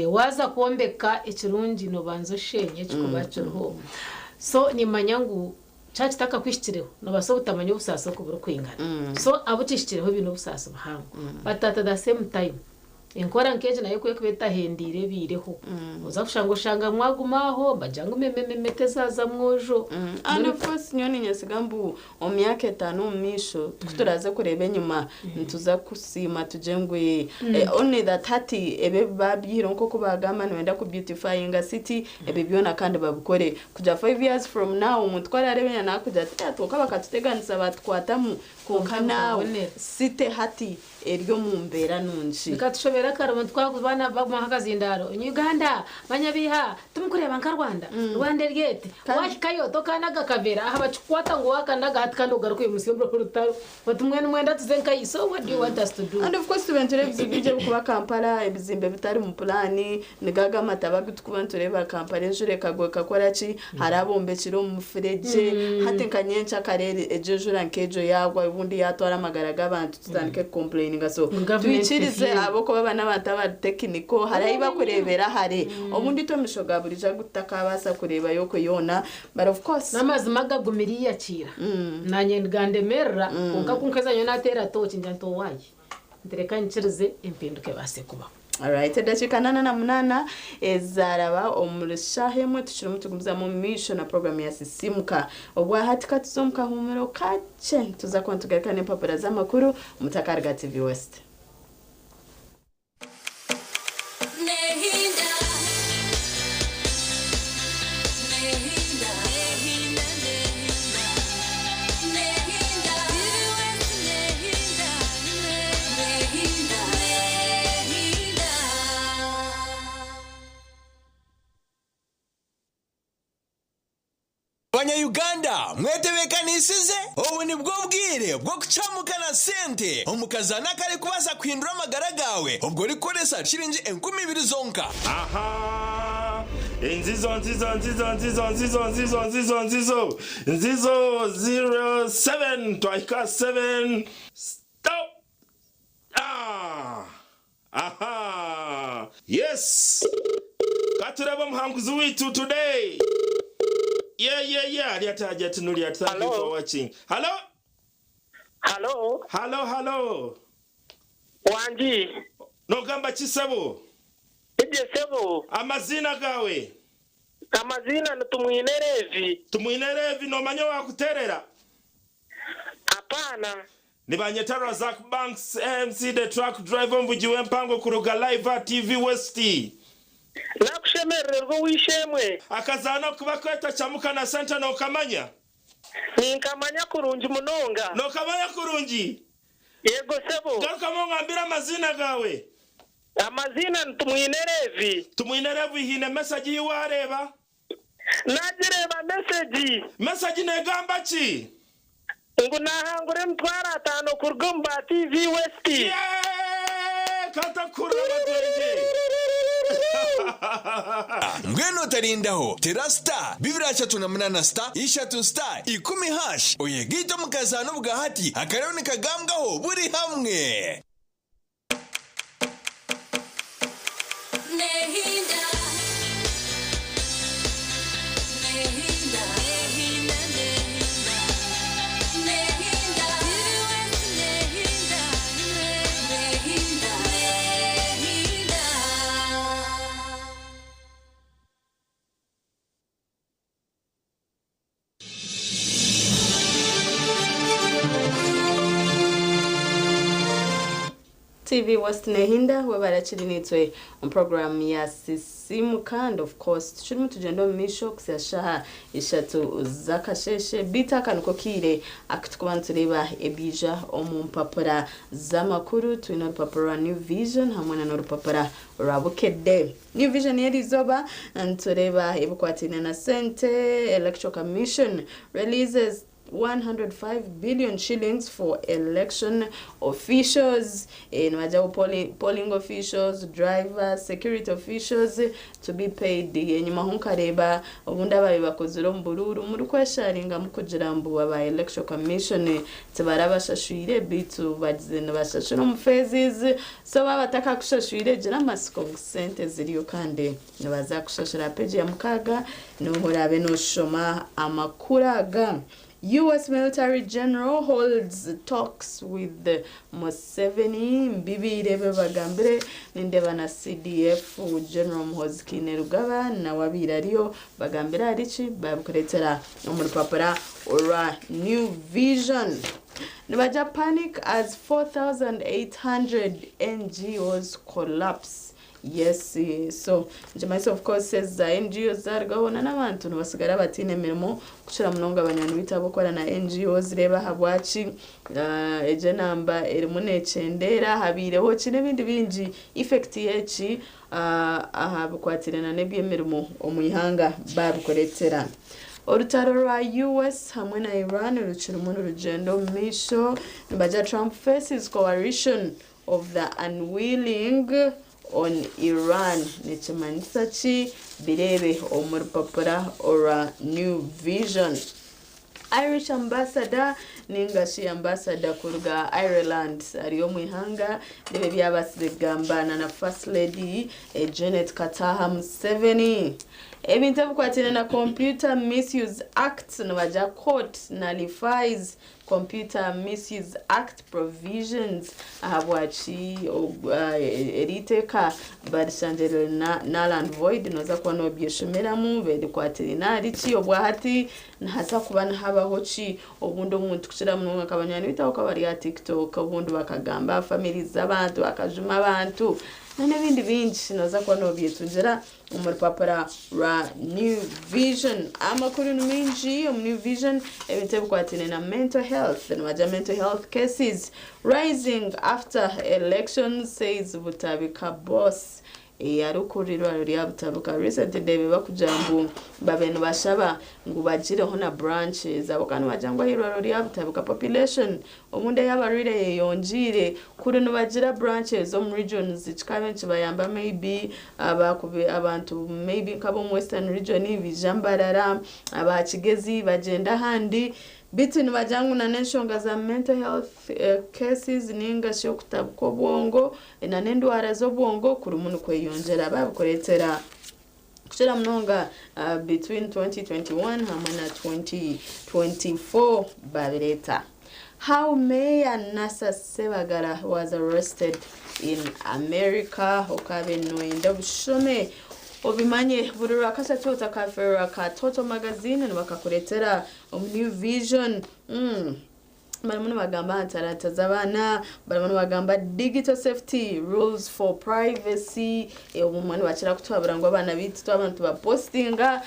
Speaker 1: Waaza kwombeka ekirungi noobanza osheenye ekikuba kiriho. So niimanya ngu Kyaba kitakakuhikireho, noobaasa obutamanya obusaasi oku burikwingana. So abu kihikireho baine obusaasi buhango. But at the same time, enkora nk'egi nayo ku erikuba etahendeire ebaireho, noza kushanga oshanga mwaguma aho nibagira ngu memememe tezaaza mwojo.
Speaker 15: And of course nyowe ninyesiga mbu omu myaka etaano omu maisho ku turaaze kureeba enyima nituza kusiima tugire ngu only that hati ebi ebi baabyihireho nk'oku baagamba nibenda ku beautifyinga city ebyo byona kandi babikore. Kugira five years from now omuntu ku arareeba enyima nakugira ati eh kwonka bakatuteganisa batukwatamu kwonka now city hati Eri omu mbeera nungi.
Speaker 1: Bikatushobera kare obu twakuba baguma aha kazindaaro ngu Uganda banyabiiha timukureeba nka Rwanda, Rwanda eri eti, wahikayo tokanaga kaveera aha bakikukwata ngu wakanaga hati kandi ogaruke oimutsye orwo rutaro oti mbwenu nimwenda tuze nkahi so what do you want us to do?
Speaker 15: And of course tube nitureeba ebizibu bingi ebirikuba Kampala, ebizimbe bitari mu pulaani, nigo ago amataba agu turikuba nitureeba Kampala enjura ekagwa ekakora ki, hariho abombekire omu mufuregye, hati nka nyenkyakare egyo enjura nk'egyo yaagwa obundi yaatwara amagara g'abantu tutandike ku complaininga so
Speaker 1: Government
Speaker 15: twikirize
Speaker 1: review.
Speaker 15: ahabw'okuba aba n'abantu abari technical hariho ahu bakureebera hare obundi itwe omu maisho ga burijo agu tutakabaasa kureebayo okwe yoona but of course
Speaker 1: N'amazima agagumire iyakiira nanye nigandemerera kwonka ku nkeeza nyowe nateera tooki ngira nti owaaye nti reka nyikirize empinduka ebaase kubaho.
Speaker 15: Alright, edakiika 48 ezaraba omuri shaaha emwe tukirimu tugumizamu omu maisho na puroguramu ya Sisiimuka. Obwahati katuze omu kahuumuro kakye nituza kuba nitugaruka n'empapura z'amakuru mutakaruga TV West.
Speaker 20: Banya Uganda mwetebekanisize? Obu nibwo bwire bw'okucamuka na sente omu kazaano akarikubaasa kuhindura amagara gaawe obwo orikukoresa shiringi 2000 zonka.
Speaker 17: Aha! Nzizo nzizo nzizo nzizo nzizo nzizo nzizo nzizo nzizo 07 twahika 7 stop ah aha yes katurebe omuhanguzi waitu today yeah yeah yeah ari ati hajati Nuriat thank you for watching hello
Speaker 21: Hello.
Speaker 17: Hello hello
Speaker 21: Wangi.
Speaker 17: Nogamba ki sebo?
Speaker 21: Ibye sebo.
Speaker 17: Amaziina gawe?
Speaker 21: Amaziina ni Tumwine Levi.
Speaker 17: Tumwine Levi nomanya owakuterera?
Speaker 21: Apana.
Speaker 17: Nibanyeta Razak Banks MC the truck driver omuvugi w'empango kuruga live aha TV West.
Speaker 21: Nakushemerererwa ow'eishe-emwe.
Speaker 17: Akazaano aku bakweta Chamuka na Sente nokamanya?
Speaker 21: Ninkamanya kurungi munonga.
Speaker 17: Nokamanya kurungi?
Speaker 21: Yego sebo.
Speaker 17: Garukamu ongambire amaziina gaawe.
Speaker 21: Amaziina ni Tumwine Levi.
Speaker 17: Tumwine Levi haine mesegi ei waareeba?
Speaker 21: Naagireeba mesegi.
Speaker 17: Mesegi neegamba ki?
Speaker 21: Ngu naahangura emitwaro ataano kuruga omu ba TV West.
Speaker 17: Yeee! Katakuhurira amatwengye.
Speaker 20: Mbwenu otarindaho, tera star 238 star ishatu star ikumi hash oyegaite omu kazaano obwahati akariyo nikagambwaho buri hamwe.
Speaker 15: TV West Nehinda webare akiri nitwe omu program ya Sisimuka and of course tukirimu tugyenda omu maisho kuhitsya shaaha ishatu z'akasheeshe beitu aka niko kaire aku turikuba nitureeba ebiija omu mpapura z'amakuru twine orupapura rwa New Vision hamwe na n'orupapura rwa Bukedde. New Vision y'erizooba nitureeba ebikwataine na sente, Electoral Commission releases 105 billion shillings for election officials eh, nibagira ngu polling, polling officials, drivers, security officials to be paid. Enyimaho nkareeba obundi ababaire bakozire omu buruuru murikwesharingamu kugira mbu aba Electoral Commission tibarabashashwire beitu bagize nibashashura omu phases so baaba batakakushashwire gira amatsiko ngu sente ziriyo kandi nibaza kushashura. Aha page ya mukaaga niho oraabe nooshoma amakuru aga. US military general holds talks with Museveni mbibaire ebi bagambire nindeeba na CDF General Muhoozi Kainerugaba nawe abaire ariyo bagambire ahari ki babikureetera omu rupapura orwa New Vision. Nibagira panic as 4,800 NGOs collapse. Yes, so nikimanyisa of course ezi za NGOs zarugaho na n'abantu nibasigara bataine mirimo kukira munonga banywani baitu abokukora na NGOs reeba ahabwaki egyo enamba erimu nekyendeera habaireho ki n'ebindi bingi effect y'eki aha bikwatiraine na n'ebyemirimo omu ihanga babikureetera. Orutaro rwa US hamwe na Iran rukirimu nirugyenda omu maisho nibagira Trump faces coalition of the unwilling on Iran nikimanyisa ki? Bireebe omu rupapura orwa New Vision. Irish Ambassador ninga shi Ambassador kuruga Ireland ari omu ihanga reeba ebi yabaasize kugamba na na First Lady Janet Kataha Museveni. Ebintu ebikwataine na Computer Misuse Act nibagira Court nullifies Computer Misuse Act Provisions ahabwaki eri iteeka barishangire riri null and void noza kuba nobyeshomeramu birikwatiraine ahari ki obwahati nihaza kuba nihabaho ki obundi omuntu kukira munonga nka banywani baitu ahabw'okuba bari aha TikTok obundi bakagamba aha families z'abantu bakajuma abantu n'ebindi bingi noza kuba nobyetungira omu rupapura rwa New Vision. Amakuru ni maingi omu New Vision, ebintu ebikwataine na mental health, nibagira mental health cases rising after elections says Butabika boss. Arikukurira eirwariro rya Butabika recently ndeeba bakugira ngu babaire nibashaba ngu bagireho na branches ahabw'okuba nibagira ngu ahairwariro rya Butabika population Obundi ei abarwaire eyeyongyeire, kuri nibagira branches omu regions kikaba nikibayamba maybe abantu maybe nk'ab'omu western region baija Mbarara, aba Kigezi bagyenda ahandi beitu nibagira ngu n'enshonga za mental health cases ninga shi okutabuka obwongo n'endwara z'obwongo kurimu nikweyongyera babikureetera Kukira munonga between 2021 hamwe na 2024 babireeta. How Mayor Nasser Ssebagala was arrested in America Okabe noyenda obushome obimanye buri Rwakashatu otakafeerwa ka Total Magazine nibakakureetera omu New Vision. Barimu nibagamba aha ntaranta z'abaana, barimu nibagamba digital safety rules for privacy, obumwe nibakira kutuhabura ngu abaana baitu twaba nitubapositinga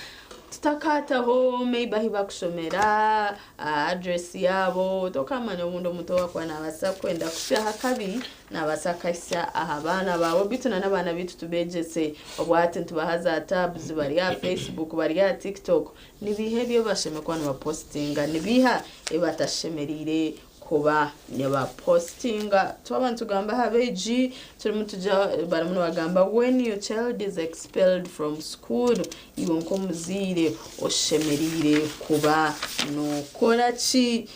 Speaker 15: tutakaataho maybe ahu bakushomera, address yaabo, tokamanya obundi omuntu owaakuba naabaasa kwenda kukusyaho akabi Naabaasa kukahisya aha baana baawe beitu na n'abaana beitu tubeegyese. Obwo hati nitubaha za tabs bari aha Facebook, bari aha TikTok. Ni biiha ebi bashemereire kuba nibapositinga? Ni biiha ebi batashemereire kuba nibapositinga? Twaba nitugamba aha beegi, turimu tugira barimu nibagamba when your child is expelled from school, iwe nk'omuzaire oshemereire kuba nookora ki?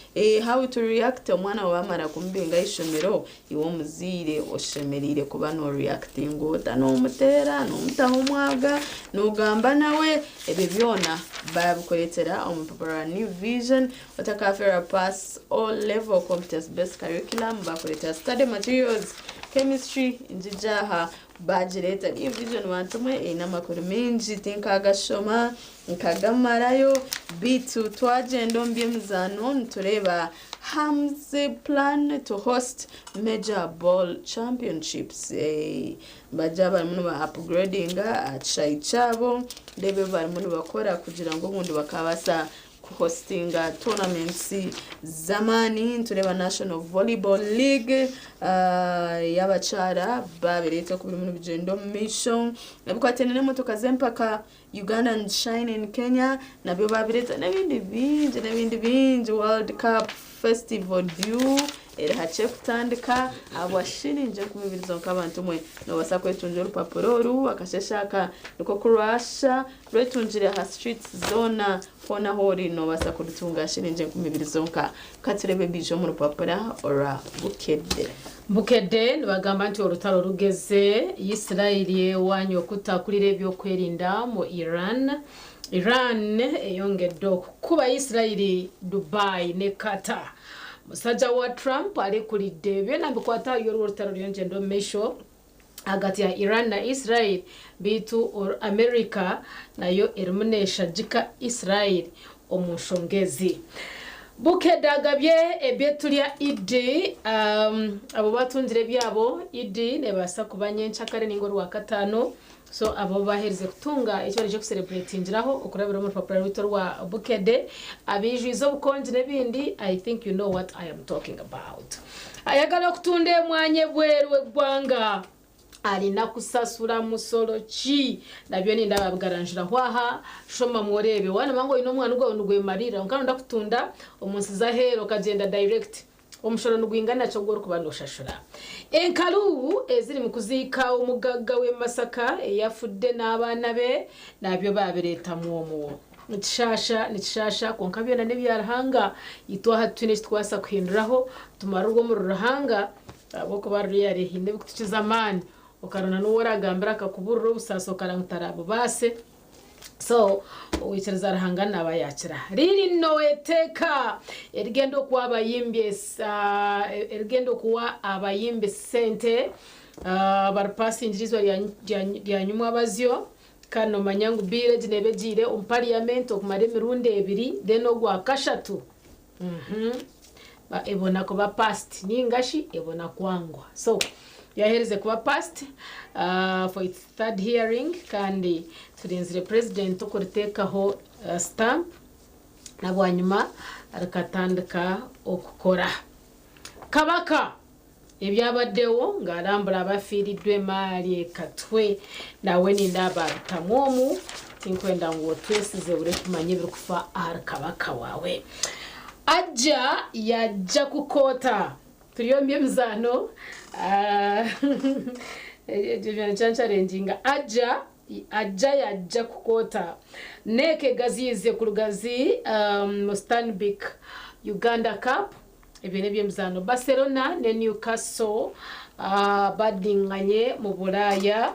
Speaker 15: How to react omwana waawe bamara kumubinga aha ishomero, iwe omuzaire oshemereire kuba noreactinga ota? Nomuteera, nomutaho omwaga, nogamba nawe, ebyo byona babikureetera omu rupapura rwa New Vision. Otakafeerwa pass O level competence based curriculum, bakureetera study materials, chemistry, ngigyo aha bagireeta. New Vision bantu mwe eine amakuru maingi tinkagashoma. Nkagamarayo, beitu twagyenda omu by'emizaano nitureeba Hams plan to host major ball championships. Nibagye barimu niba upgradinga aha kishaayi kyabo, reeba ebi barimu nibakora kugira ngu obundi bakabaasa kuhostinga tournaments z'amaani. Nitureeba National Volleyball League y'abakyara baabireeta oku birimu nibigyenda omu maisho. Ebikwatiraine n'emotoka z'empaka Ugandans Shine in Kenya nabyo babireeta n'ebindi bingi n'ebindi bingi World Cup Festival due eri hakye kutandika ahabwa shilingi 2000 zonka abantu mwe nobaasa kwetungira orupapura oru akasheshe aka nikwo kurwasha rwetungire aha streets zoona hoona ahu ori nobaasa kurutunga aha shilingi 2000 zonka katurebe ebiija omu rupapura orwa Bukedde.
Speaker 1: Bukedde nibagamba nti orutaro rugeze, Yisirayiri ewanye okutakurira ebyokwerinda mu Iran, Iran eyongedde okukuba Yisirayiri Dubai ne Qatar. Musaja wa Trump arekulidde byona nibikwata ahari orwo rutaro ruriyo nirugyenda omu maisho ahagati ya Iran na Israel beitu America nayo erimu neshagika Israel omu nshonga ezi. Bukedde agabye ebyeturya Idi um, abo batungire ebyabo Idi nebaasa kuba nyenkyakare ninga orwakataano so abo baherize kutunga eki baraije kusereburetingiraho okurabira omu rupapura rwaitu orwa Bukedde abaijwize obukongi n'ebindi I think you know what I am talking about. Ayagala okutunda emwanyi ebweru w'eggwanga Alina kusasura musoro ki? Nabyo nindaba bigaranjiraho aha. Shomamu oreebe. Waaba ngu oine omwani gwawe nigwemarira kwonka noyenda kutunda omu nsi z'aheeru okagyenda direct, omushoro nigwingana ki ogu orikuba noshashura? Enkaru eziri mu kuziika omugagga w'e Masaka eyafudde n'abaana be nabyo baabireetamu omwo. Nikishaasha, nikishaasha kwonka byona n'ebya Ruhanga. Itwe aha titwine eki turikubaasa kuhinduraho, tumarirwe omuri Ruhanga. Ahabw'okuba ruriya haine ebikutukiza amaani, okaronda n'ou oragambira akakuburira obusaasi okareba ngu tarabubaase. So owaikiriza Ruhanga naaba yaakira. Ririno eteeka erigenda okuha abayimbi erigenda okuha abayimbi sente baripasingire eizooba rya nyumwabazyo kandi nomanya ngu bill egi neeba egiire omu parliament okumara emirundi ebiri then ogwa kashatu Ebona kuba passed ninga shi ebona kwangwa. So yaherize kuba passed for its third hearing kandi turinzire president okuritekaho stamp nabwanyima rikatandika okukora. Kabaka ebyabaddewo ng'arambura abafiiriddwa emaali e Katwe nawe nindaaba abitamu omu tinkwenda ngu otwesize obure kumanya ebirikufa ahari Kabaka waawe. Ajja yajja kukoota turi omu by'emizaano egyo nikyankyarenginga ajja ajja yajja kukoota NEC egaziize kuruga zi mu Stanbic Uganda Cup. Ebyo n'eby'emizaano Barcelona ne Newcastle badinganye mu Buraaya.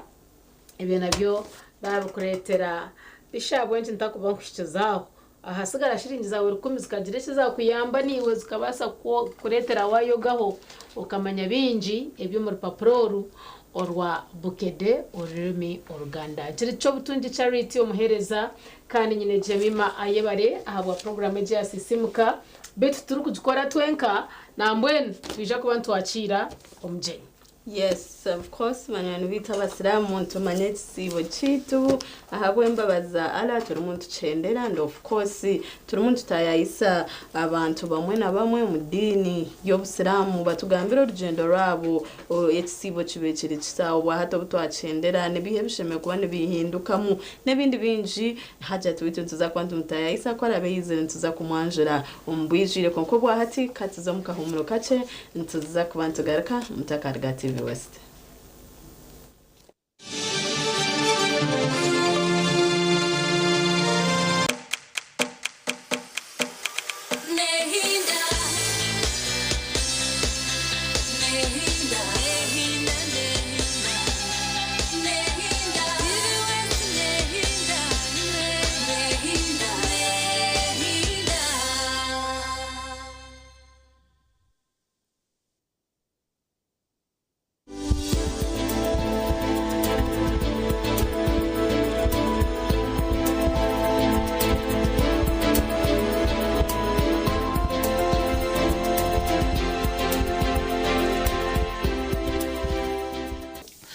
Speaker 1: Ebyo nabyo naabikureetera Bishop ahabw'enki ntakuba nkuhikize aho? Ahasigara shiringi zaawe rukumi zikagira eki zaakuyamba naiwe zikabaasa kukureetera waayogaho okamanya bingi eby'omu rupapura oru orwa Bukedde Orurimi Oruganda. Kiri Kyobutungi Charity omuheereza kandi nyine Jemima Ayebare ahabwa puroguraamu egi eya Sisiimuka. Beitu titurikugikora twenka, nambwenu nitwija kuba nitwakiira omugyenyi.
Speaker 15: Yes of course banywani baitu abasiraamu nitumanya ekisiibo kyaitu ahabw'embabazi za Allah turimu nitukyendera and of course turimu nitutayayisa abantu bamwe na bamwe omu diini y'obusiraamu batugambire orugyendo rwabo ekisiibo kibaire kiri kita obwahati obu twakyendera nibiha ebishemereire kuba nibihindukamu n'ebindi bingi Hajjat waitu nituza kuba nitumutayayisa ku araabe yaizire nituza kumwanjura omu bwijwire kwonka obwahati katuze omu kahuumuro kakye nituza kuba nitugaruka mutakaruga TV West.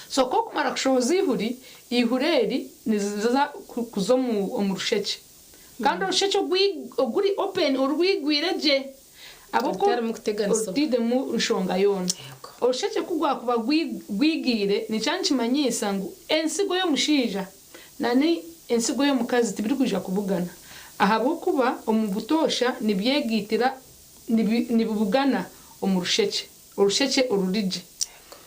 Speaker 4: So ku okumara kushohoza eihuri, eihuri eri niriza kuza omu rushekye. Kandi orushekye oguri open, orwigwire gye ahabw'okuba orutainemu nshonga yoona. Orushekye ku rwakuba rwigiire nikiba nikimanyisa ngu ensigo y'omushaija n'ensigo y'omukazi tibirikwija kubugana ahabw'okuba omu butoosha nibyegaitira, nibibugana omu rushekye. Orushekye oruri gye.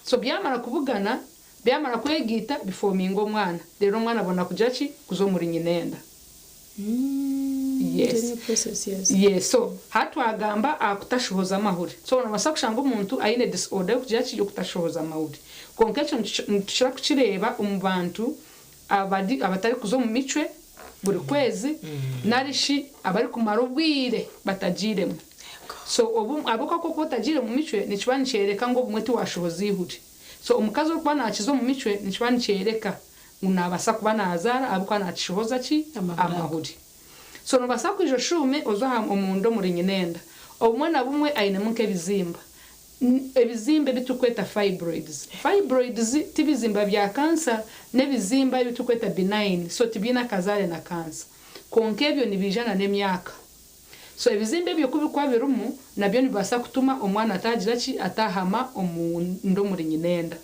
Speaker 4: So byamara kubugana, byamara kwegaita bifominga omwana. Reero omwana abona kugira ki? Kuza omuri nyina enda. Yes. Yes. So hati twagamba aha kutashohoza amahuri. So nobaasa kushanga omuntu aine disorder y'okugira ki? Y'okutashohoza amahuri. Kwonka ekyo nitukira kukireeba omu bantu abari abatari kuza omu micwe buri kwezi nari shi abarikumara obwire batagiiremu. So obu ahabw'okuba ku orikuba otagiire mu micwe nikiba nikyoreka ngu obumwe tiwaashohoza eihuri. So omukazi orikuba naakiza omu micwe nikiba nikyoreka ngu naabaasa kuba naazaara ahabw'okuba naakishohoza ki? Amahuri. So noobaasa kwija oshuume oze aha omunda omuri nyinenda. Obumwe na bumwe ainemu nk'ebizimba. Ebizimba ebi turikweta fibroids. Fibroids ti bizimba bya kansa, n'ebizimba ebi turikweta benign, so tibiine akazaare na kansa. Kwonka ebyo nibiija na n'emyaka. So ebizimba ebyo ku birikuba birimu, nabyo nibibaasa kutuma omwana ataagira ki, ataahama omu nda omuri nyinenda.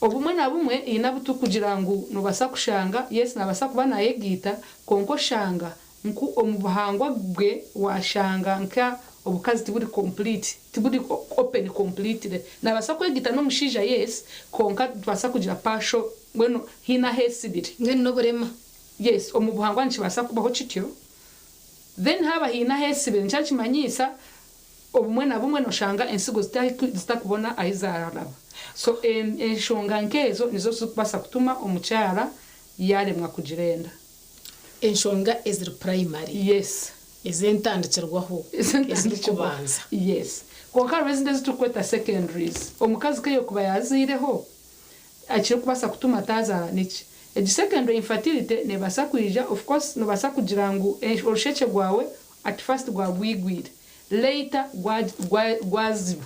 Speaker 4: Obumwe na bumwe haine abu turikugira ngu noobaasa kushanga, yes naabaasa kuba naayegaita, kwonka oshanga nku omu buhangwa bwe waashanga nka obukazi tiburi complete, tiburi open completely. Naabaasa kwegaita n'omushaija yes, kwonka nitubaasa kugira partial mbwenu haine ahu esibire.
Speaker 1: Mbwenu n'oburema.
Speaker 4: Yes, omu buhangwa nikibaasa kubaho kityo. Then haaba haine ahu esibire nikyo nikimanyiisa obumwe na bumwe noshanga ensigo zitakubona ahi zaraba. So enshonga nkezo nizo zirikubaasa kutuma omukyara yaremwa kugira enda.
Speaker 1: Enshonga eziri primary.
Speaker 4: Yes.
Speaker 1: Ezentandikirwaho. Ezirikubanza.
Speaker 4: Yes. Kwonka hariho ezindi eziturikweta secondaries. Omukazi ku yokuba yazaireho, ekirikubaasa kutuma atazaara niki? Egi secondary infertility nebaasa kwija, of course nobaasa kugira ngu orushekye rwawe at first rwaba rwigwire, later gwaziba.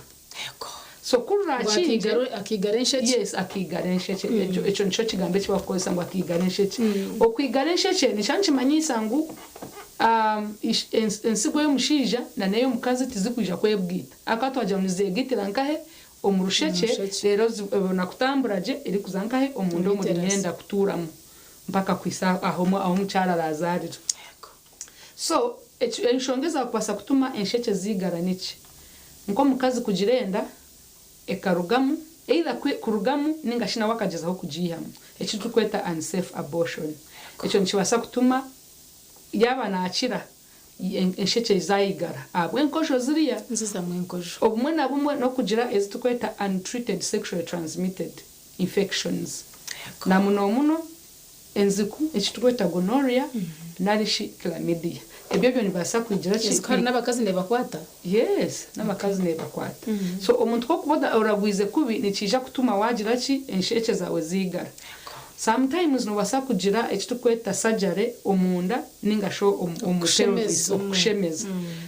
Speaker 4: So ku rurakinge
Speaker 1: Akigara enshekye.
Speaker 4: Yes, akigara enshekye. Ekyo nikyo kigambo eki bakukozesa ngu akigara enshekye. Okwigara enshekye nikyo nikimanyisa ngu ensigo y'omushaija na n'ey'omukazi tizikwija kwebwita. Akaba twagira ngu nizeegitira nkahe omu rushekye, reero ebona kutambura gye erikuza nkahe omunda omuri myenda kutuuramu mpaka kuhisa aho omukyara arazaarira. So enshonga ezakubaasa kutuma enshekye zigara niki? Nk'omukazi kugira enda ekarugamu, either kurugamu ninga shi nawe akagyezaho kugiihamu, eki turikweta unsafe abortion. Ekyo nikibaasa kutuma yaaba naakira enshekye zayigara ahabw'enkojo ziriya.
Speaker 1: Zizamu enkojo.
Speaker 4: Obumwe na bumwe n'okugira ezi turikweta untreated sexually transmitted infections. Na muno muno enziku, eki turikweta gonorrhea nari shi chlamydia. Ebyo byo nibaasa kugira ki?
Speaker 1: Hari n'abakazi nibakwata?
Speaker 4: Yes, n'abakazi nibakwata. So omuntu kokuba oragwize kubi nikiija kutuma wagira ki enshekye zawe zigara. Sometimes nobaasa kugira eki turikweta surgery omunda ninga shi omu pelvis, okushemeza.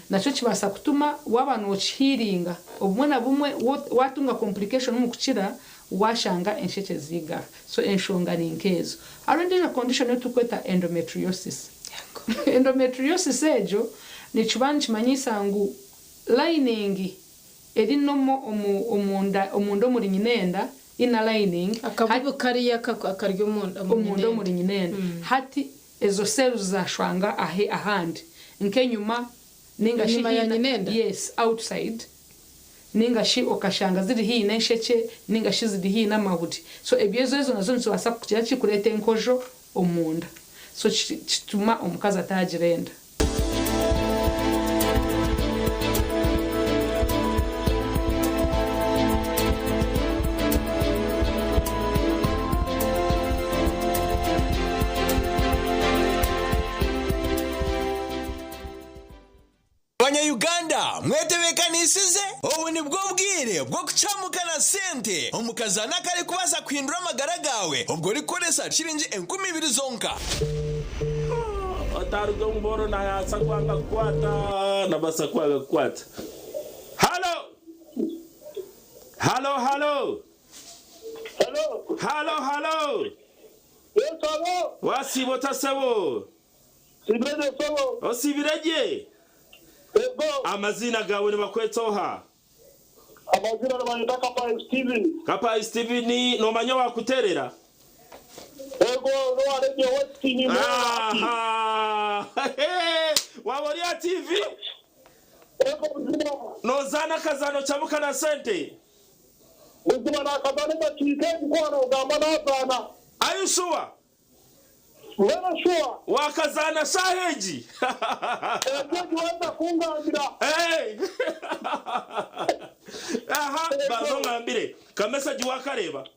Speaker 4: Nakyo kibaasa kutuma waaba nokihealinga. Obumwe na bumwe watunga complication omu kukira, washanga enshekye zigara. So enshonga ni nkezo. Hariho endiijo condition ei turikweta endometriosis. Endometriosis egyo nikiba nikimanyisa ngu lining eri nomo omunda omuri nyinenda, inner lining.
Speaker 1: Akabubi kariya kari omunda.
Speaker 4: Omunda omuri nyinenda. Hati ezo cells zashwanga ahe ahandi nk'enyuma ninga shi
Speaker 1: Enyuma ya nyinenda?
Speaker 4: Yes, outside, ninga shi okashanga ziri hiine n'enshekye ninga shi ziri hiine n'amahuri. So ebyo ezo nazo nizibaasa kugira ki kureeta enkojo omunda. So kituma omukazi atagira enda.
Speaker 20: Banya-Uganda mwetebeekanisize? Obu nibwo bwire bw'okucamuka na sente omu kazaano akarikubaasa kuhindura amagara gaawe obwo orikukoresa shilingi 2000 zonka.
Speaker 5: Otaruga omu bworo nayaasa kwanga kukwata, nabasa kwanga kukwata. Halo! Halo, halo! Halo, halo! Wasiiba ota sebo? Osiibire gye? Amaziina gaawe nibakweta oha?
Speaker 22: Amazina nibanyeta Kapayi Steven.
Speaker 5: Kapayi Steven, noomanya owaakuteerera?
Speaker 22: Ego, n'owa Radio West ni
Speaker 5: Aha! Waaba ori aha TV? Noozaana akazaano Kyamuka na Sente?
Speaker 22: Buzima naakazaana edakiika egi ku waaba noogamba naazaana.
Speaker 5: Are you sure?
Speaker 22: Very sure.
Speaker 5: Waakazaana shaaha egi?
Speaker 22: Egyo egi waza kungambira.
Speaker 5: Hey! Aha, banza ongambire. Ka message waakareeba?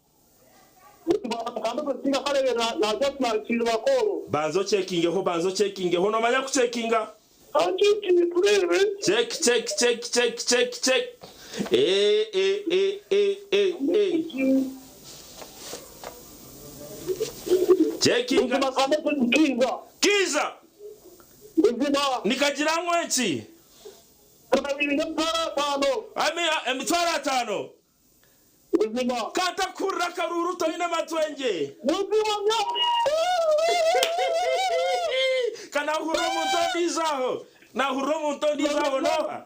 Speaker 5: Banza ocekingeho, banza ocekingeho. Noomanya kucekinga? Check, check, check, check, check, check. Eh, eh, eh, eh, eh, eh. Checkinga. Kiza. Nikagira ngu eki? Emitwaro ataano. Kantakuhurira akaruuru toine matwengye. Ka nahurira omuntu ondiijo aho. Nahurira omuntu ondiijo aho n'oha?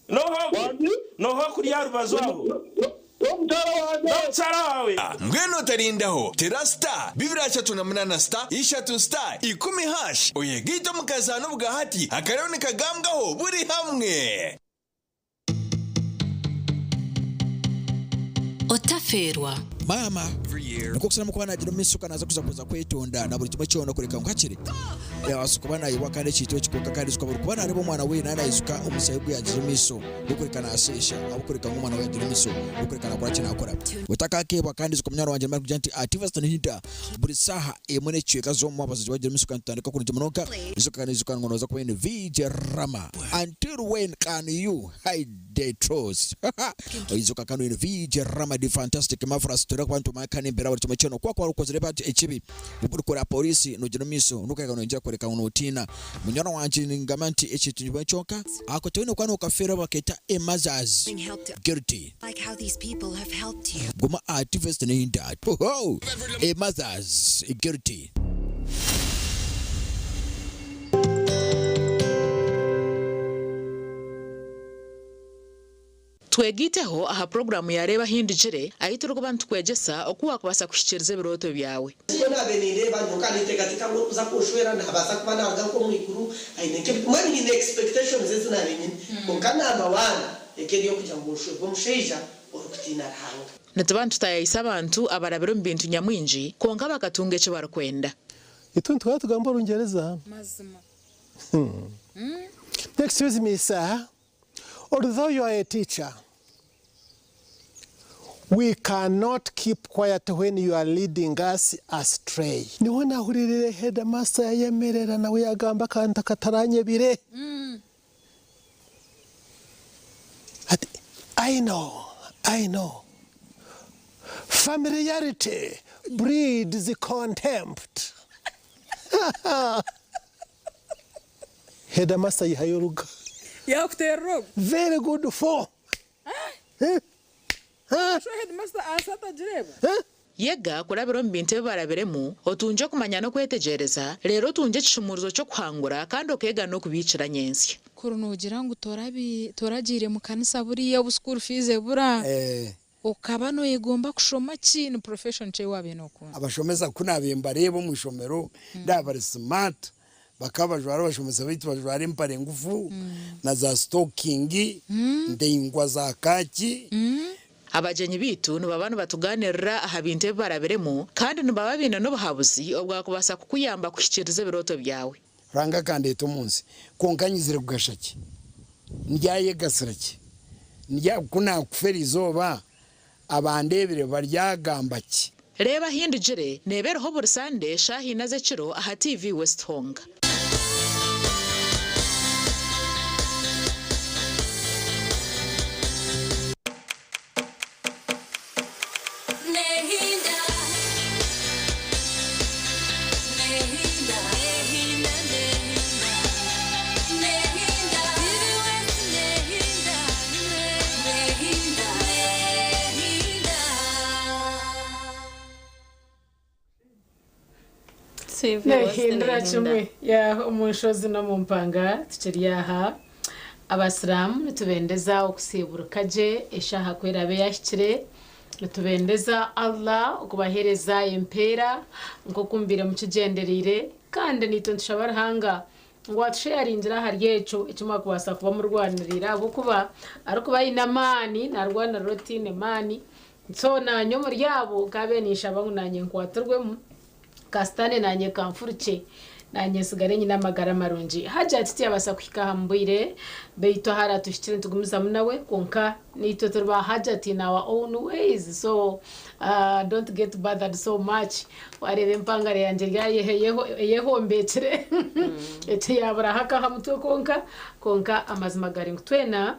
Speaker 5: N'oha ogwe? N'oha okuri aha rubaju aho? N'omukyara waawe.
Speaker 20: Mbwenu otarindaho, tera star 238 star ishatu star ikumi hash oyegaite omu kazaano obwahati akariho nikagambwaho buri hamwe.
Speaker 2: Otafeerwa.
Speaker 6: Maama nikwo kusharamu kuba nagira omu maisho ka naaza kuza kuza kwetonda na buri kimwe kyona kureka ngu hakiri yabaasa kuba nayebwa kandi ekintu eki kwonka kandi ijuka buri kuba nareeba omwana we naaba naijuka omushaija ogu yagiire omu maisho gw'okureka nasheesha ahabw'okureka ngu omwana we yagira omu maisho gw'okureka nakora ki nakora. Otakakeebwa kandi ijuka munywani wangye nimara kugira nti ati Western Hinda buri saaha emwe n'ekicweka z'omu mwabazyo wagira omu maisho kandi tutandika kurungi munonga ijuka kandi ijuka ngu nooza kuba oine VJ Rama until when can you hide the truth Oijuka kandi oine VJ Rama the fantastic marvelous turikuba nitumanya kandi embeera buri kimwe kyona oku wakuba okozire ekibi orikora polisi nogira omu maisho nokureka noyongyera kworeka ngu notiina. Munywani wangye ningamba nti ekintu nikimwe kyonka ako toine kuba nokafeerwa baketa a mother's guilty. Guma aha TV Nhinda. Hoho! A mother's guilty.
Speaker 23: Twegaiteho aha puroguraamu ya Reeba Ahindugire ahu turikuba nitukwegyesa oku waakubaasa kuhikiiriza ebirooto byawe.
Speaker 24: Nikwo naabaire nindeeba nyowe nkaba ninteekateeka ngu orikuza kunshwera naabaasa kuba naaruga nk'omu iguru aine nk'ebi mbwenu nyine expectations ezi naabaire nyine kwonka number one eka eri ey'okugira ngu nshwerwe omushaija orikutiina Ruhanga.
Speaker 23: Nituba nitutaayaayisa abantu abarabire omu bintu nyamwingi kwonka bakatunga eki barikwenda.
Speaker 25: Itwe nituhora tugamba Orungyereza.
Speaker 26: Mazima.
Speaker 25: Excuse me sir, although you are a teacher, we cannot keep quiet when you are leading us astray. Niho nahuriirire headmaster yayemerera nawe yagamba akantu akataranyebire. Ati, I know, I know. Familiarity breeds contempt. Headmaster yihayo oruga.
Speaker 26: Yakuterera ogu.
Speaker 25: Very good for.
Speaker 26: Sho headmaster ansi atagireeba?
Speaker 23: Yega kurabira omu bintu ebi barabiremu, otungye okumanya n'okwetegyereza, reero otungye ekishumuurizo ky'okuhangura kandi okeega n'okubiikira nyentsya.
Speaker 26: Kuri noogira ngu toragiire mu kanisa buriya obu school fees ebura, okaba nooyegomba kushoma ki? Ni profession ki ei waabaire nookunda?
Speaker 27: Abashomesa ku naabaire mbareeba omu ishomero ndaaba bari smart, bakaba bajwara abashomesa baitu bajwara empare ngufu na za sitokingi ndaingwa za kaaki.
Speaker 23: Abagyenyi baitu nibaba nibatugaaniirira aha bintu ebi barabiremu kandi nibaba baine n'obuhabuzi obwakubaasa kukuyamba kuhikiiriza ebirooto byawe.
Speaker 27: Ruhanga akandeeta omu nsi, kwonka nyizire kugasha ki? Ndyayegasira ki? Ndya, ku naakufa eri izooba, abandeebire baryagamba ki?
Speaker 23: Reeba Ahindugire neeba eriho buri Sande shaaha ina z'ekiro aha TV West Honga.
Speaker 1: Nehindura kimwe ya omu nshozi n'omu mpanga tukiri aha. Abasiraamu nitubendeza okusiiburuka gye eshaaha ku eraabe yahikire. Nitubendeza Allah okubaheereza empeera nk'oku mubaire mukigyendereire kandi naitwe nitushaba Ruhanga ngu atusheyaringire ahari ekyo eki mwakubaasa kuba murwaniriire ahabw'okuba arikuba aine amaani naarwanirira otaine maani. So naanye omuri abo nkaabaire ninshaba ngu naanye nkwatirwemu. Ka sitaane naanye kanfurukye, naanye nsigare nyine amagara marungi. Hajjat tiyabaasa kuhika aha mu bwire, beitu ahu aratuhikire nitugumizamu nawe, kwonka naitwe turi ba Hajjat in our own ways, so don't get bothered so much. Wareeba empangare yangye eri aha eyehombekire, etyo yaaburaho akaha mutwe konka, kwonka amazima gari ngu twena.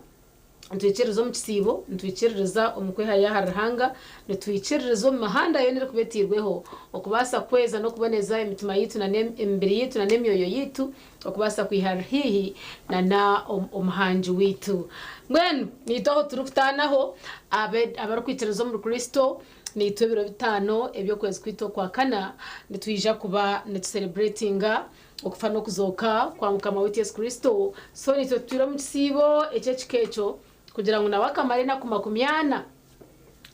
Speaker 1: Nitwikiririza omu kisiibo, nitwikiririza omu kwehayo ahari Ruhanga, nitwikiririza omu mihanda yoona erikuba etairweho okubaasa kweza n'okuboneza emitima yaitu na emibiri yaitu na n'emyoyo yaitu okubaasa kwiha haihi na na Omuhangi waitu. Mbwenu naitwe aho turikutaanaho abarikwikiriza omuri Kristo, naitwe ebiro bitaano eby'okwezi kwaitu okwa kana nitwija kuba nitusereburetinga Okufa n'okuzooka kwa Mukama waitu Yesu Kristo, so naitwe tutwire omu kisiibo eky'ekika ekyo, kugira ngu nawe akamara enaku makumyana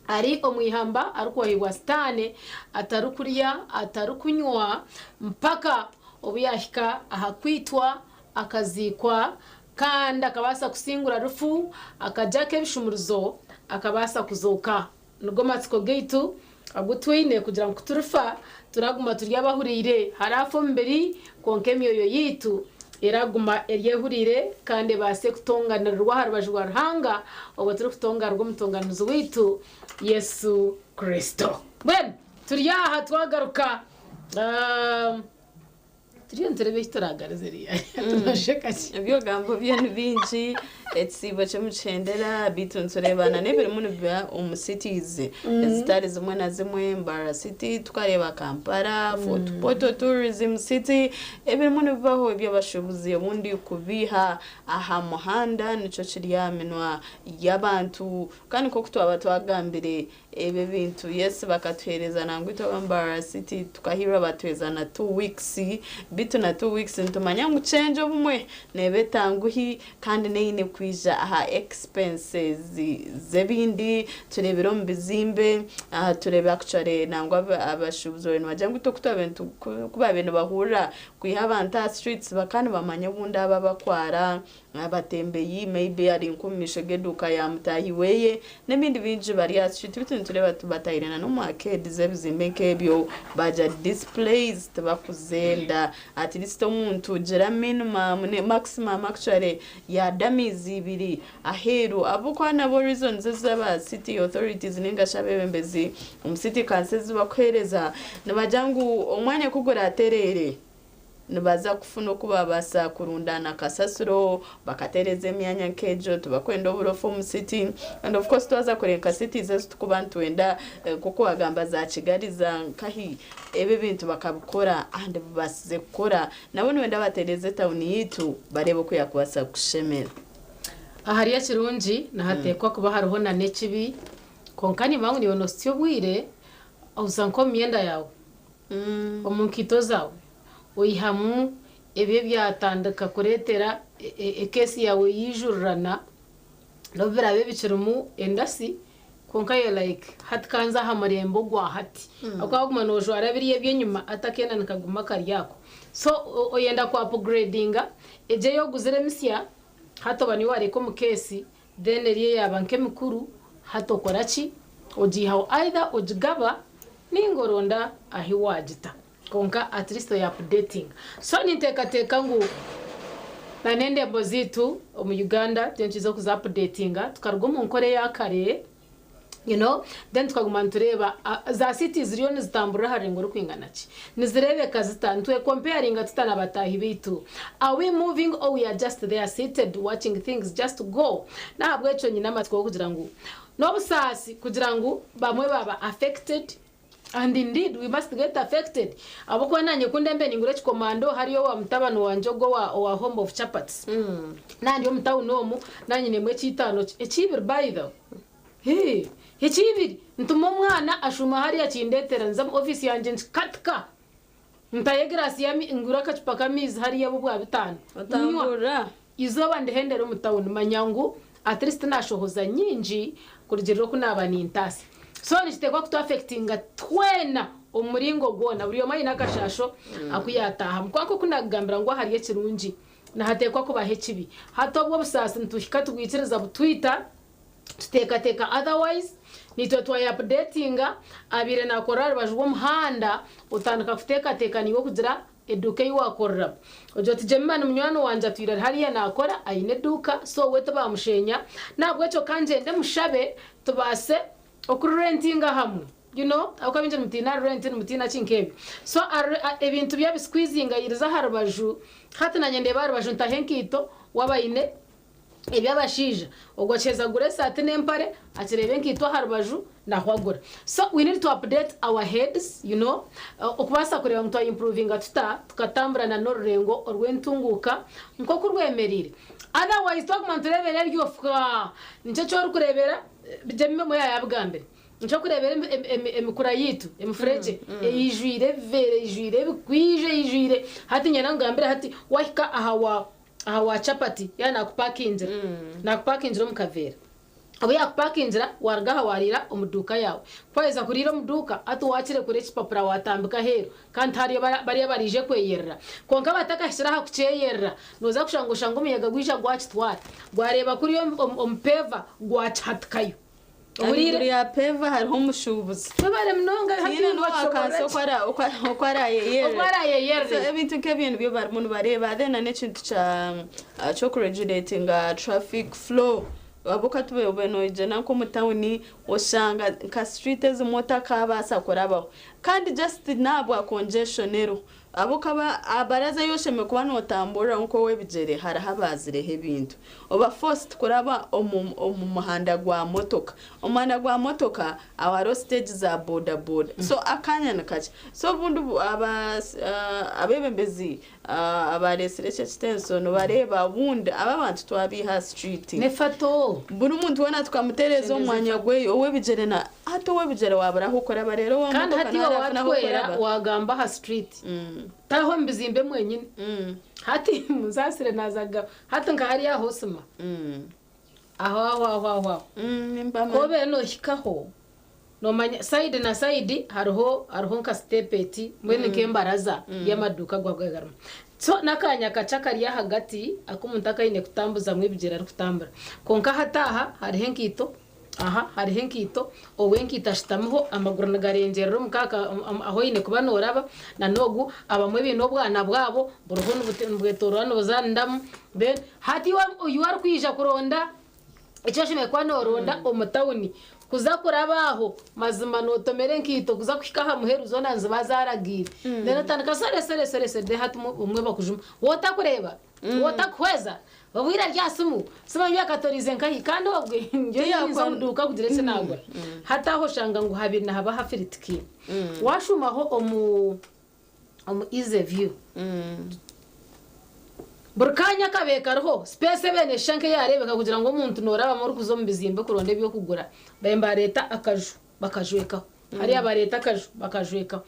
Speaker 1: ari omu ihamba arikwohibwa Sitaane, atarikurya, atarikunywa, mpaka obu yaahika aha kwitwa, akaziikwa, kandi akabaasa kusingura rufu, akagyako ebishumuruzo, akabaasa kuzooka. Nigo matsiko gaitu agu twine kugira ngu ku turifa turaguma turi abahuriire. Haraafa omubiri, kwonka emyoyo yaitu eraguma eri ehuriire kandi ebaase kutonganirirwa aha rubaju rwa Ruhanga obwo turikutonganirwa Omutonganirizi waitu, Yesu Kristo. Mbwenu turi aha twagaruka. Turiyo nitureeba eki turaagarize Riya. Turasheka ki?
Speaker 15: Ebyogambo byo ni bingi, ekisiibo ky'omukihendera beitu nitureeba na n'ebirimu nibiba omu cities ezitari zimwe na zimwe, Mbarara city tukareeba Kampala, Fort Portal tourism city, ebirimu nibibaho eby'abashuubuzi obundi kubiiha aha muhanda nikyo kiri aha minwa y'abantu kandi nk'oku twaba twagambire Ebyo ebintu yes bakatuhereza nangwa itwe aba Mbarara city tukahirwa batuhereza na two weeks beitu na two weeks nitumanya ngu change obumwe neeba etanguhi kandi neine kwija aha expenses z'ebindi tureebire omu bizimbe tureebe actually nangwa abashuubuzi baabaire nibagira ngu itwe ku baabaire nibahurira kwiha abantu aha streets bakaba nibamanya obundi abo abakwara Abatembeyi maybe ari nk'omu maisho g'eduuka ya mutaahi weye n'ebindi bingi bari aha street beitu nitureeba bataire na n'omu arcade z'ebizimbe nk'ebyo bagira displays tibakuzenda at least omuntu gira minimum ne maximum actually ya dummies ibiri aheeru ahabw'okuba nabo reasons ezi aba city authorities ningashi abebembezi omu city council ezi bakuheereza nibagira ngu omwanya ku guratereere Nibaza kufuna oku babaasa kurundaana kasasiro, bakatereeza emyanya nk'egyo, tibakwenda oburofa omu city and of course twaza kureeba nka cities ezi turikuba nitwenda nk'oku wagamba za Kigali za nkahi, ebi ebintu bakabikora and bibaasize kukora. Nabo nibenda batereeze tawuni yaitu bareebe oku yakubaasa kushemera.
Speaker 1: Ahari ekirungi nihateekwa kuba hariho na n'ekibi, kwonka nimanya ngu naiwe noositsya obwire oza nk'omu myenda yaawe. Omu nkaito zaawe oihamu ebyo ebyatandika kureetera ekeesi yaawe yaijurirana n'obu biraabe bikirimu endasi kwonka you're like hati ka nze aha murembe ogwa hati. Ahabw'okuba waaguma noojwara biriya eby'enyima hati akenda nikaguma kari ako. So oyenda ku upgradinga egyo ei oguzire emisya hati oba niyo waareeka omu keesi then eriyo yaaba nk'emikuru hati okora ki? Ogiihaho either ogigaba Ninga oronda ahi wagita kwonka at least oya updatinga. So nintekateka ngu na nendembo zitu omu Uganda turiyo nituza okuzi updatinga tukaruga omu nkora eya kare you know then tukaguma nitureeba za cities ziriyo nizitamburira aha rurengo rukwingana ki? Nizirebeka zita? Nitwe comparinga tuta na bataahi baitu? Are we moving or we are just there seated watching things just go? Nahabwekyo nyine amatsiko gokugira ngu N'obusaasi kugira ngu bamwe baaba affected and indeed we must get affected ahabw'okuba nanye ku ndembe ningura ekikomando hariyo owa mutabani wangye ogwo owa owa home of chapats nandi omu town omu nanyinemu eky'itaano eky'ibiri by the way eky'ibiri ntuma omwana ashuuma hariya akindetera nza omu office yangye nkikatika Ntayo egiraasi y'amaizi, ngura akacupa k'amaizi hariya obwa bitaano, nywa.
Speaker 15: Otangurira.
Speaker 1: Eizooba ndihendera omu tawuni manya ngu at least naashohoza nyingi kurugiirira oku naaba nintaasya. So nikiteekwa kutu affectinga twena omu muringo gwona, buri omwe aine akashaasho aku yaataahamu. Kwonka nk'oku naakugambira ngu ahari ekirungi nihateekwa kubaho ekibi. Hati obwo obusaasi nituhika tubwikiriza butwita. Tuteekateeka otherwise naitwe twaya updatinga abaire nakorera aha rubaju rw'omuhanda otandika kuteekateeka naiwe kugira eduuka ei wakoreramu ogira oti Jemima ni munywani wangye atwire ari hariya nakora aine eduuka so we tibamushenya nahabwekyo kangyende mushabe tubaase okururentinga hamwe you know ahabw'okuba abaingi nimutiina rent nimutiina ki nk'ebyo so ebintu bye abisqueezinga ayiriza aha rubaju hati nanye ndeeba aha rubaju ntaho enkaito waaba aine. Eby'abashaija, ogwo akiheza kugura esaati n'empare, akireeba enkaito aha rubaju, naho agura. So we need to update our heads, you know, okubaasa kureeba ngu twa improvinga tuta, tukatambura na n'orurengo orw'entunguuka nk'oku rwemereire. Otherwise twaguma nitureebera eryo fwa, nikyo eki orikureebera, Jemimah yaabigambire, nikyo orikureebera emikura yaitu, emifuregye, eijwire ebiveera, eijwire ebikwijo, eijwire, hati niinyenda nkugambire hati, waahika aha wa. Aha wa chapati yaaba nakupakingira, nakupakingira omu kaveera. Obu yakupakingira waruga aha wariira omu duuka yaawe. Ku waheza kuriira omu duuka hati wakirekura ekipapura watambika aheeru kandi tihariyo bariya abaraije kweyerera. Kwonka batakahikire aha kukyeyerera noza kushanga oshange omuyaga gwija gwakitwara. Gwareeba kuriya omu peeva gwakihatikayo.
Speaker 15: Ahaiguru ya peeva hariho omushuubuzi.
Speaker 1: Webare munonga hati
Speaker 15: Tihaine n'owakansi oku ara- oku ara- oku araayeyerere.
Speaker 1: Oku araayeyerere.
Speaker 15: So, ebintu nk'ebyo nibyo barimu nibareeba. Then na n'ekintu kya ky'okuregulatinga traffic flow. Ahabw'okuba tubaire obaire nogyenda nk'omu tawuni oshanga nka street ezimwe otakaabaasa kurabaho. Kandi just n'ahabwa congestion eriho. Ahabw'okuba barazayo oshemereire kuba notamburiraho nk'owebigyere hariho abaazireho ebintu. Oba forced kuraba omu omu muhanda gwa motoka. Omuhanda gwa motoka aho hariho stage za boda boda. So akanya nikakye. So obundi aba abebembezi abaresire eki ekitenso nibareeba obundi aba abantu twabiiha aha street.
Speaker 1: Nefato.
Speaker 15: Buri muntu weena tukamutereeza omu mwanya gweye owebigyere na Hati ow'ebigyere waabura ah'okuraba reero owa
Speaker 1: Kandi
Speaker 15: motoka
Speaker 1: hati iwe
Speaker 15: nawe arafuna
Speaker 1: waatwera
Speaker 15: ah'okuraba.
Speaker 1: waagamba aha street taho omu bizimbe mwenyine hati munsaasire naaza kugamba hati nka hariya aha Osima aho aho aho aho aho ku obeire noohikaho noomanya sayidi na sayidi hariho hariho nka sitepu eti mbwenu nk'embaraza y'amaduuka agu garimu so n'akaanya kakye akari ahagati aku omuntu akaine kutambuzamu ebigyere arikutambura kwonka hati aha hariho enkaito Aha hariho enkaito, ow'enkaito ashutamiho, amaguru nigarengyerera omu kaaka ahu oine kuba nooraba, na n'ogu abamwe baine obwana bwabo buriho nibwetooroora nibuzaaniramu. Then hati iwe iwe orikwija kuronda eki oshemereire kuba nooronda omu tawuni, kuza kuraba aho mazima nootomera enkaito kuza kuhika aha muheru zoona niziba zaaragiire. Then otandika sore sore sore sore then hati obumwe bakujuma, waaba otakureeba, waaba otakuhweza, Obwire ari aha simu, simanyi yakatoriize nkahi kandi obwe nyowe nyinza omu duuka kugira eki nagura. Hati aho oshanga ngu habire nihaba hafiritikiine. Washuumaho omu omu Easy View, buri kaanya akabaire kariho, space ebaire neshusha nk'eyareebeka kugira ngu omuntu norabamu orikuza omu bizimbe kuronda eby'okugura, babaire nibareeta akaju bakajwekaho. Hariya bareeta akaju bakajwekaho.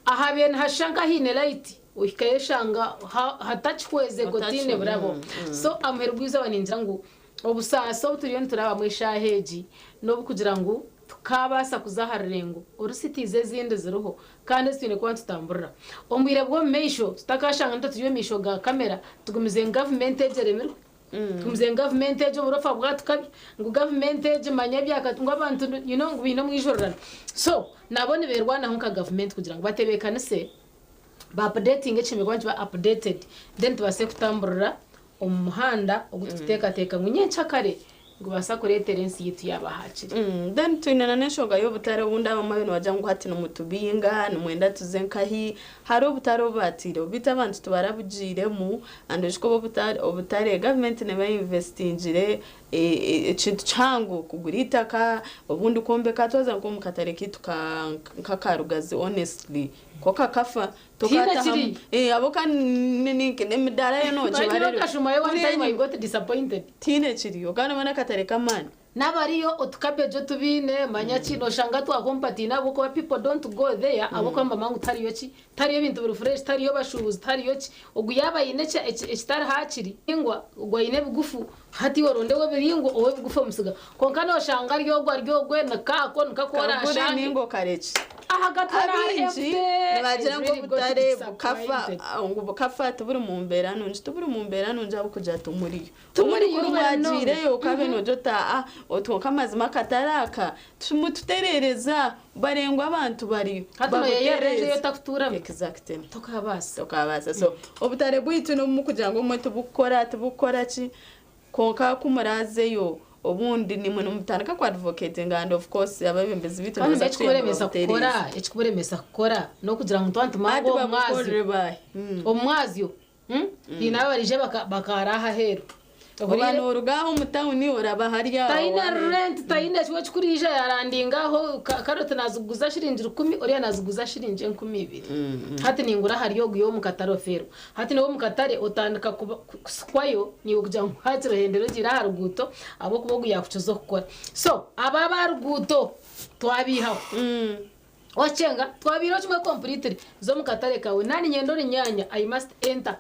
Speaker 1: Ahabaire nihashusha nk'ahaine light ohikayo oshanga hatakihwezeka otaine burabo. So aha muheru gw'eizooba ningira ngu obusaasi obu turiyo niturabamu eshaaha egi n'obukugira ngu tukaabaasa kuza aha rurengo oru cities ezindi ziriho kandi ezi twine kuba nitutamburira. Omu bwire bw'omu maisho tutakaashanga nitwe turi omu maisho ga kamera tugumize ngu gavumenti egi eremirwe. Tugumize ngu gavumenti egi oburofa bwatukabya, ngu gavumenti egi manya ebyaka ngu abantu you know ngu baine omwijururano. So nabo niberwanaho nka gavumenti kugira ngu batebeekanise ba updatinge ekishemereire kuba nikiba updated then tubaase kutamburira omu muhanda ogu turikuteekateeka ngu nyenkyakare nigubaasa kureetera ensi yaitu yaaba hakiri.
Speaker 15: Then twine na n'enshonga y'obutare obundi abamwe nibagira ngu hati nimutubinga nimwenda tuze nkahi Hariho obutare obu baataireho beitu abantu tibarabugiiremu and oijuke obu obutare gavumenti neeba einvestingire ekintu kihango kugura eitaka obundi kwombeka twaza nk'omu katare kaitu nk'aka Rugazi honestly ko kakafa
Speaker 1: Tihaine
Speaker 15: tokatahamu
Speaker 1: kiriyo.
Speaker 15: ahabw'okuba emidaara yo
Speaker 1: Wagira okashumayo one time I got disappointed.
Speaker 15: Tihaine kiriyo kandi noba n'akatare k'amaani.
Speaker 1: N'abariyo otukabeegi otu baine manya ki noshanga twakompatiine ahabw'okuba people don't go there ahabw'okuba nibamanya ngu tihariyo ki tihariyo ebintu biri fresh tihariyo bashuubuzi tihariyo ki ogu yaaba aine ekitari hakiri ningwa ogu aine ebigufu hati iwe oronde ow'ebiringwa ow'ebigufu omusiga kwonka noshanga ari ogu ari ogwe nikaako niko aku
Speaker 15: Kagure
Speaker 1: oraashange
Speaker 15: ninga okarekye.
Speaker 1: Ahagati
Speaker 15: Abaingi
Speaker 1: empty
Speaker 15: nibagira
Speaker 1: is
Speaker 15: ngu
Speaker 1: really got
Speaker 15: obutare bukafa
Speaker 1: disappointed.
Speaker 15: ngu bukafa tiburi mu mbeera nungi tiburi mu mbeera nungi ahabw'okugira tumuriyo.
Speaker 1: Tumuriyo
Speaker 15: Obundi kuri
Speaker 1: bari munonga.
Speaker 15: wagiireyo okabe noogira oti aa otwo nk'amazima akatare aka mututereereza barengwa abantu bariyo
Speaker 1: Hati noyeyerera enju ei
Speaker 15: babutereeze.
Speaker 1: otakuturamu.
Speaker 15: Exactly.
Speaker 1: Tokabaasa.
Speaker 15: Tokabaasa. So obutare bwaitu n'obumwe kugira ngu obumwe tibukukora tibukukora ki kwonka ku muraazeyo obundi naimwe nimutandika ku advocatinga and of course abeebembezi baitu
Speaker 1: Kandi
Speaker 15: nibaza kutuyamba
Speaker 1: ekikubaremesa kukora
Speaker 15: babutereeze.
Speaker 1: ekikubaremesa kukora n'okugira ngu twaba nitumara
Speaker 15: Hati
Speaker 1: ngu omu mwazyo
Speaker 15: babukorere baahi?
Speaker 1: omu mwazyo haine abaraije bakaara aha aheeru.
Speaker 15: Oba noruga aho omu tawuni oraba hari aho.
Speaker 1: Tayine rent, tayine kimwe kikuriija yarandinga aho karoti naziguza shiringi 100, oriya naziguza shiringi 2000. Hati ningura ahari ogu y'omu katare ofeerwa. Hati niwe omu katare otandika kusikwayo niiwe kugira ngu hakiri ohendere ogiire aha ruguuto ahabw'okuba ogu yaakukiza okukora. So aba aba ruguuto twabiihaho. Wakyenga twabiihaho kimwe completely za omu katare kaawe. Naaba niinyenda orunyaanya I must enter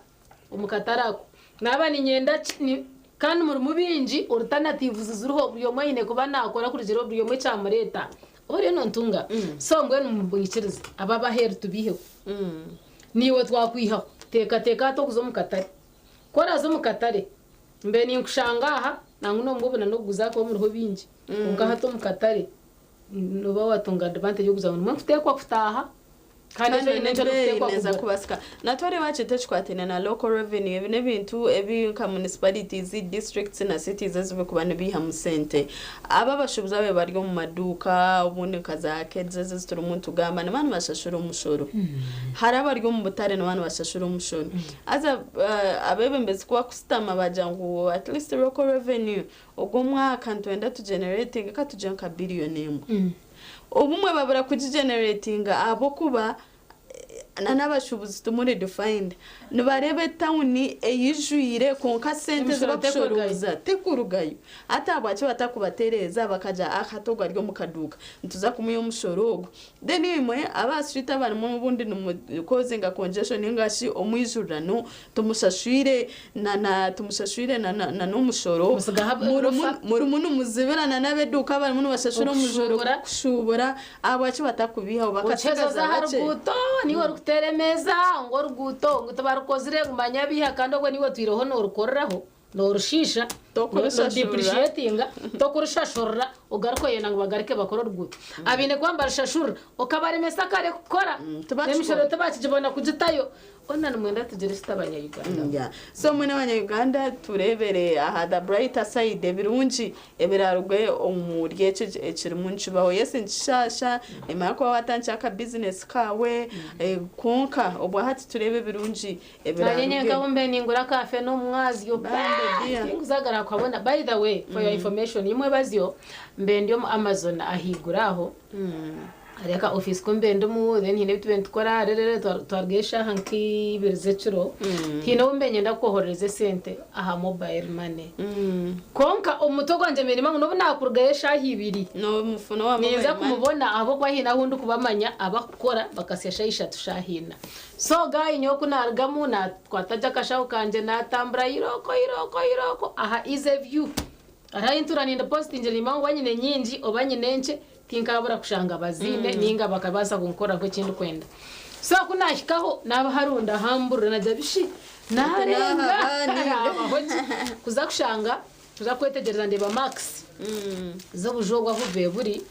Speaker 1: omu katare ako. Naaba niinyenda ki kandi murimu bingi alternatives ziriho buri omwe aine kuba naakora kurugiirira buri omwe ekyamureeta. Oriyo nontunga. So mbwenu mwikirize aba ab'aheeru tubiiheho. Naiwe twakwihaho. Teekateeka hati okuza omu katare. Ku oraaze omu katare, mbe ninkushanga aha, nangwa n'omu bwo n'okuguza ahakuba muriho bingi. Kwonka hati omu katare, nooba waatunga advantage y'okugira ngu nimwo nkuteekwa kutaaha. Kandi
Speaker 15: Kandi
Speaker 1: ekyo oine nikyo
Speaker 15: n'ebeeyi
Speaker 1: orikuteekwa
Speaker 15: neeza
Speaker 1: kugura.
Speaker 15: kubasika. Na twareeba kintu ekikwataine na local revenue, ebi n'ebintu ebi nka municipalities, districts na cities ezi birikuba nibiihamu sente. Abo abashuubuzi ababaire bari omu maduuka obundi nka za arcades ezi ezi turimu nitugamba nibaba nibashashura omushoro. Hariho abari omu butare nibaba nibashashura omushoro. Haza abeebembezi ku bakusitama bagira ngu at least local revenue ogu omwaka nitwenda tu generatinge ka tugire nka billion emwe. Obumwe babura kugi generatinga ahabw'okuba na n'abashuubuzi timuri defined. Nibareeba etawuni eyijwire kwonka sente ezi
Speaker 1: Emishoro tekurugayo.
Speaker 15: bakushorooza tekurugayo. Hati ahabwaki batakubatereeza bakagira ah hati ogu ari omu kaduuka nituza kumuha omushoro ogu. Then imwe aba street abarimu obundi nimu causinga congestion ninga shi omwijurirano Tumushashwire na na tumushashwire na na na n'omushoro.
Speaker 1: Musigaho ab-
Speaker 15: Murimu
Speaker 1: orufa.
Speaker 15: murimu nimuzibira na n'ab'eduuka abarimu nibashashura omushoro
Speaker 1: Okushuubura.
Speaker 15: kushuubura ahabwaki batakubiihaho
Speaker 1: Okiheeza
Speaker 15: bakatsigaza
Speaker 1: oza aha
Speaker 15: bakye.
Speaker 1: ruguuto niiwe orikuteera emeeza ngu oruguuto ngu tibarukozire ngu manya biiha kandi obwo niiwe otwireho noorukoreraho noorushiisha
Speaker 15: Tokurushashurira.
Speaker 1: norudepreciatinga tokurushashurira ogaruka oyenda ngu bagaruke bakore oruguuto. Abaine kuba nibarushashurira okabaremesa kare kukora
Speaker 15: tibakikora.
Speaker 1: n'emishoro tibakigibona kugitayo. Hoona nimwenda tugire ki abanya-Uganda mwe?
Speaker 15: Yeah. So mwena abanya-Uganda tureebere aha the brighter side ebirungi ebiraaruge omuri ekyo ekirimu nikibaho. Yes nikishaasha emara kuba waatandikire aka business kaawe kwonka obwahati tureebe ebirungi
Speaker 1: Nanye nyenka
Speaker 15: ebiraaruge.
Speaker 1: ahu mbe ningura kafe n'omwazyo
Speaker 15: Bambi dear.
Speaker 1: Tinguzagara kuhabona. By the way, for your information, imwe bazyo mbe ndi omu Amazon ahaiguru aho. Hariyo aka office ku mbe ndimu then haine ebi tubaire nitukora rerere twarugayo eshaaha nk'ibiri z'ekiro. Haine obu mbe niinyenda kwohorereza esente aha mobile money. Kwonka omu mutwe gwangye mbe nimanya ngu n'obu naakurugayo eshaaha ibiri, ninza kumubona ahabw'okuba haine ahu ndikubamanya abakukora bakatsya shaaha ishatu shaaha ina. So guy nyowe ku naarugamu naakwata gye akashaho kangye naatambura irooko irooko irooko aha easy view. Hariho ahu ntuura nindipositingire nimanya ngu oba nyine nyingi oba nyine nkye Tinkaabura kushanga baziine nainga bakabaasa kunkoraho eki ndikwenda. So ku naahikaho naabaharunda hamburira nagira bishi naarenga naabaho gye. Kuza kushanga kuza kwetegyereza ndeeba marks z'obuju obwo ahu bubaire buri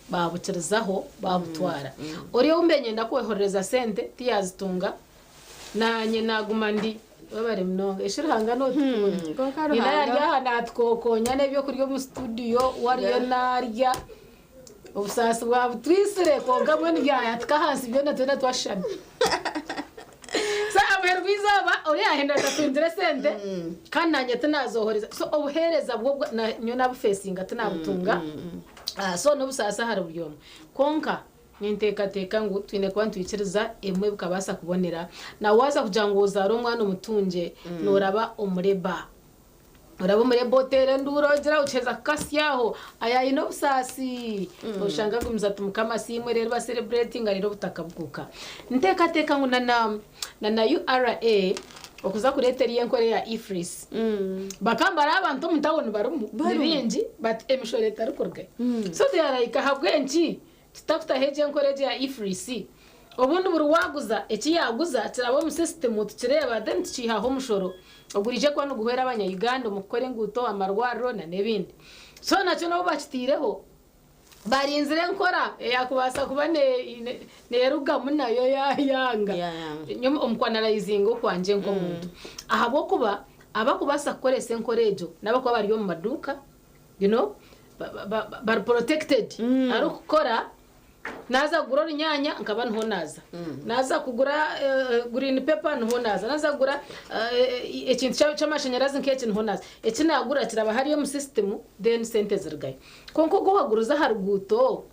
Speaker 1: baabukirizaho baabutwara. Oriya ou mbaire niinyenda kwoherereza sente tiyaazitunga naanye naaguma ndi webare munonga. Eshi Ruhanga nootukunda.
Speaker 15: Kwonka
Speaker 1: Nyina
Speaker 15: Ruhanga
Speaker 1: yari aha naatukokonya n'ebyokurya omu studio we ariyo naarya. Obusaasi bwabutwisire kwonka mbwenu byayatika ahansi byona twena twashushana. So amuheru gw'eizooba oriya yahindura tatungire esente kandi naanye tinaazohoreza. So obuheereza bwo bwa- na- nyowe naabufeesinga tinaabutunga. Ah, so n'obusaasi ahari buri omwe. Kwonka ninteekateeka ngu twine kuba nitwikiriza ebimwe bikabaasa kubonera. Na waaza kugira ngu ozaare omwana omutungye, nooraba omuri eba. Oraba omuri eba oteera enduuru ogira okiheza kukasya aho, aye aine obusaasi. Oshanga agumize ati Mukama asiimwe reero basereburetinga reero obutaka bukuuka. Nteekateeka ngu na na na URA okuza kureeta eriyo enkora eya EFRIS, bakaba bari abantu omu tawuni barimu ni baingi but emishoro etarikurugayo. So they are like ahabw'enki Tutakutaho egyo enkora egyo ya EFRIS, obundi buri waaguza eki yaaguza kiraba omu sisitimu tukireeba then tukiihaho omushoro oguriija kuba niguhwera abanya Uganda omu kukora enguuto, amarwariro na n'ebindi. So nakyo n'obu bakitaireho barinzire enkora eyakubaasa kuba neerugamu nayo yaayanga. Nyowe omu ku analyzinga okwangye nk'omuntu ahabw'okuba abakubaasa kukoresa enkora egyo n'abakuba bari omu maduuka, you know, bari protected arikukora. Naaza kugura orunyaanya nkaba niho naaza. Naaza kugura green pepper niho naaza. Naaza kugura ekintu ky'amashanyarazi nk'eki niho naaza. Eki naagura kiraba hariya omu system then sente zirugayo. Kwonka ogu owagurize aha ruguuto,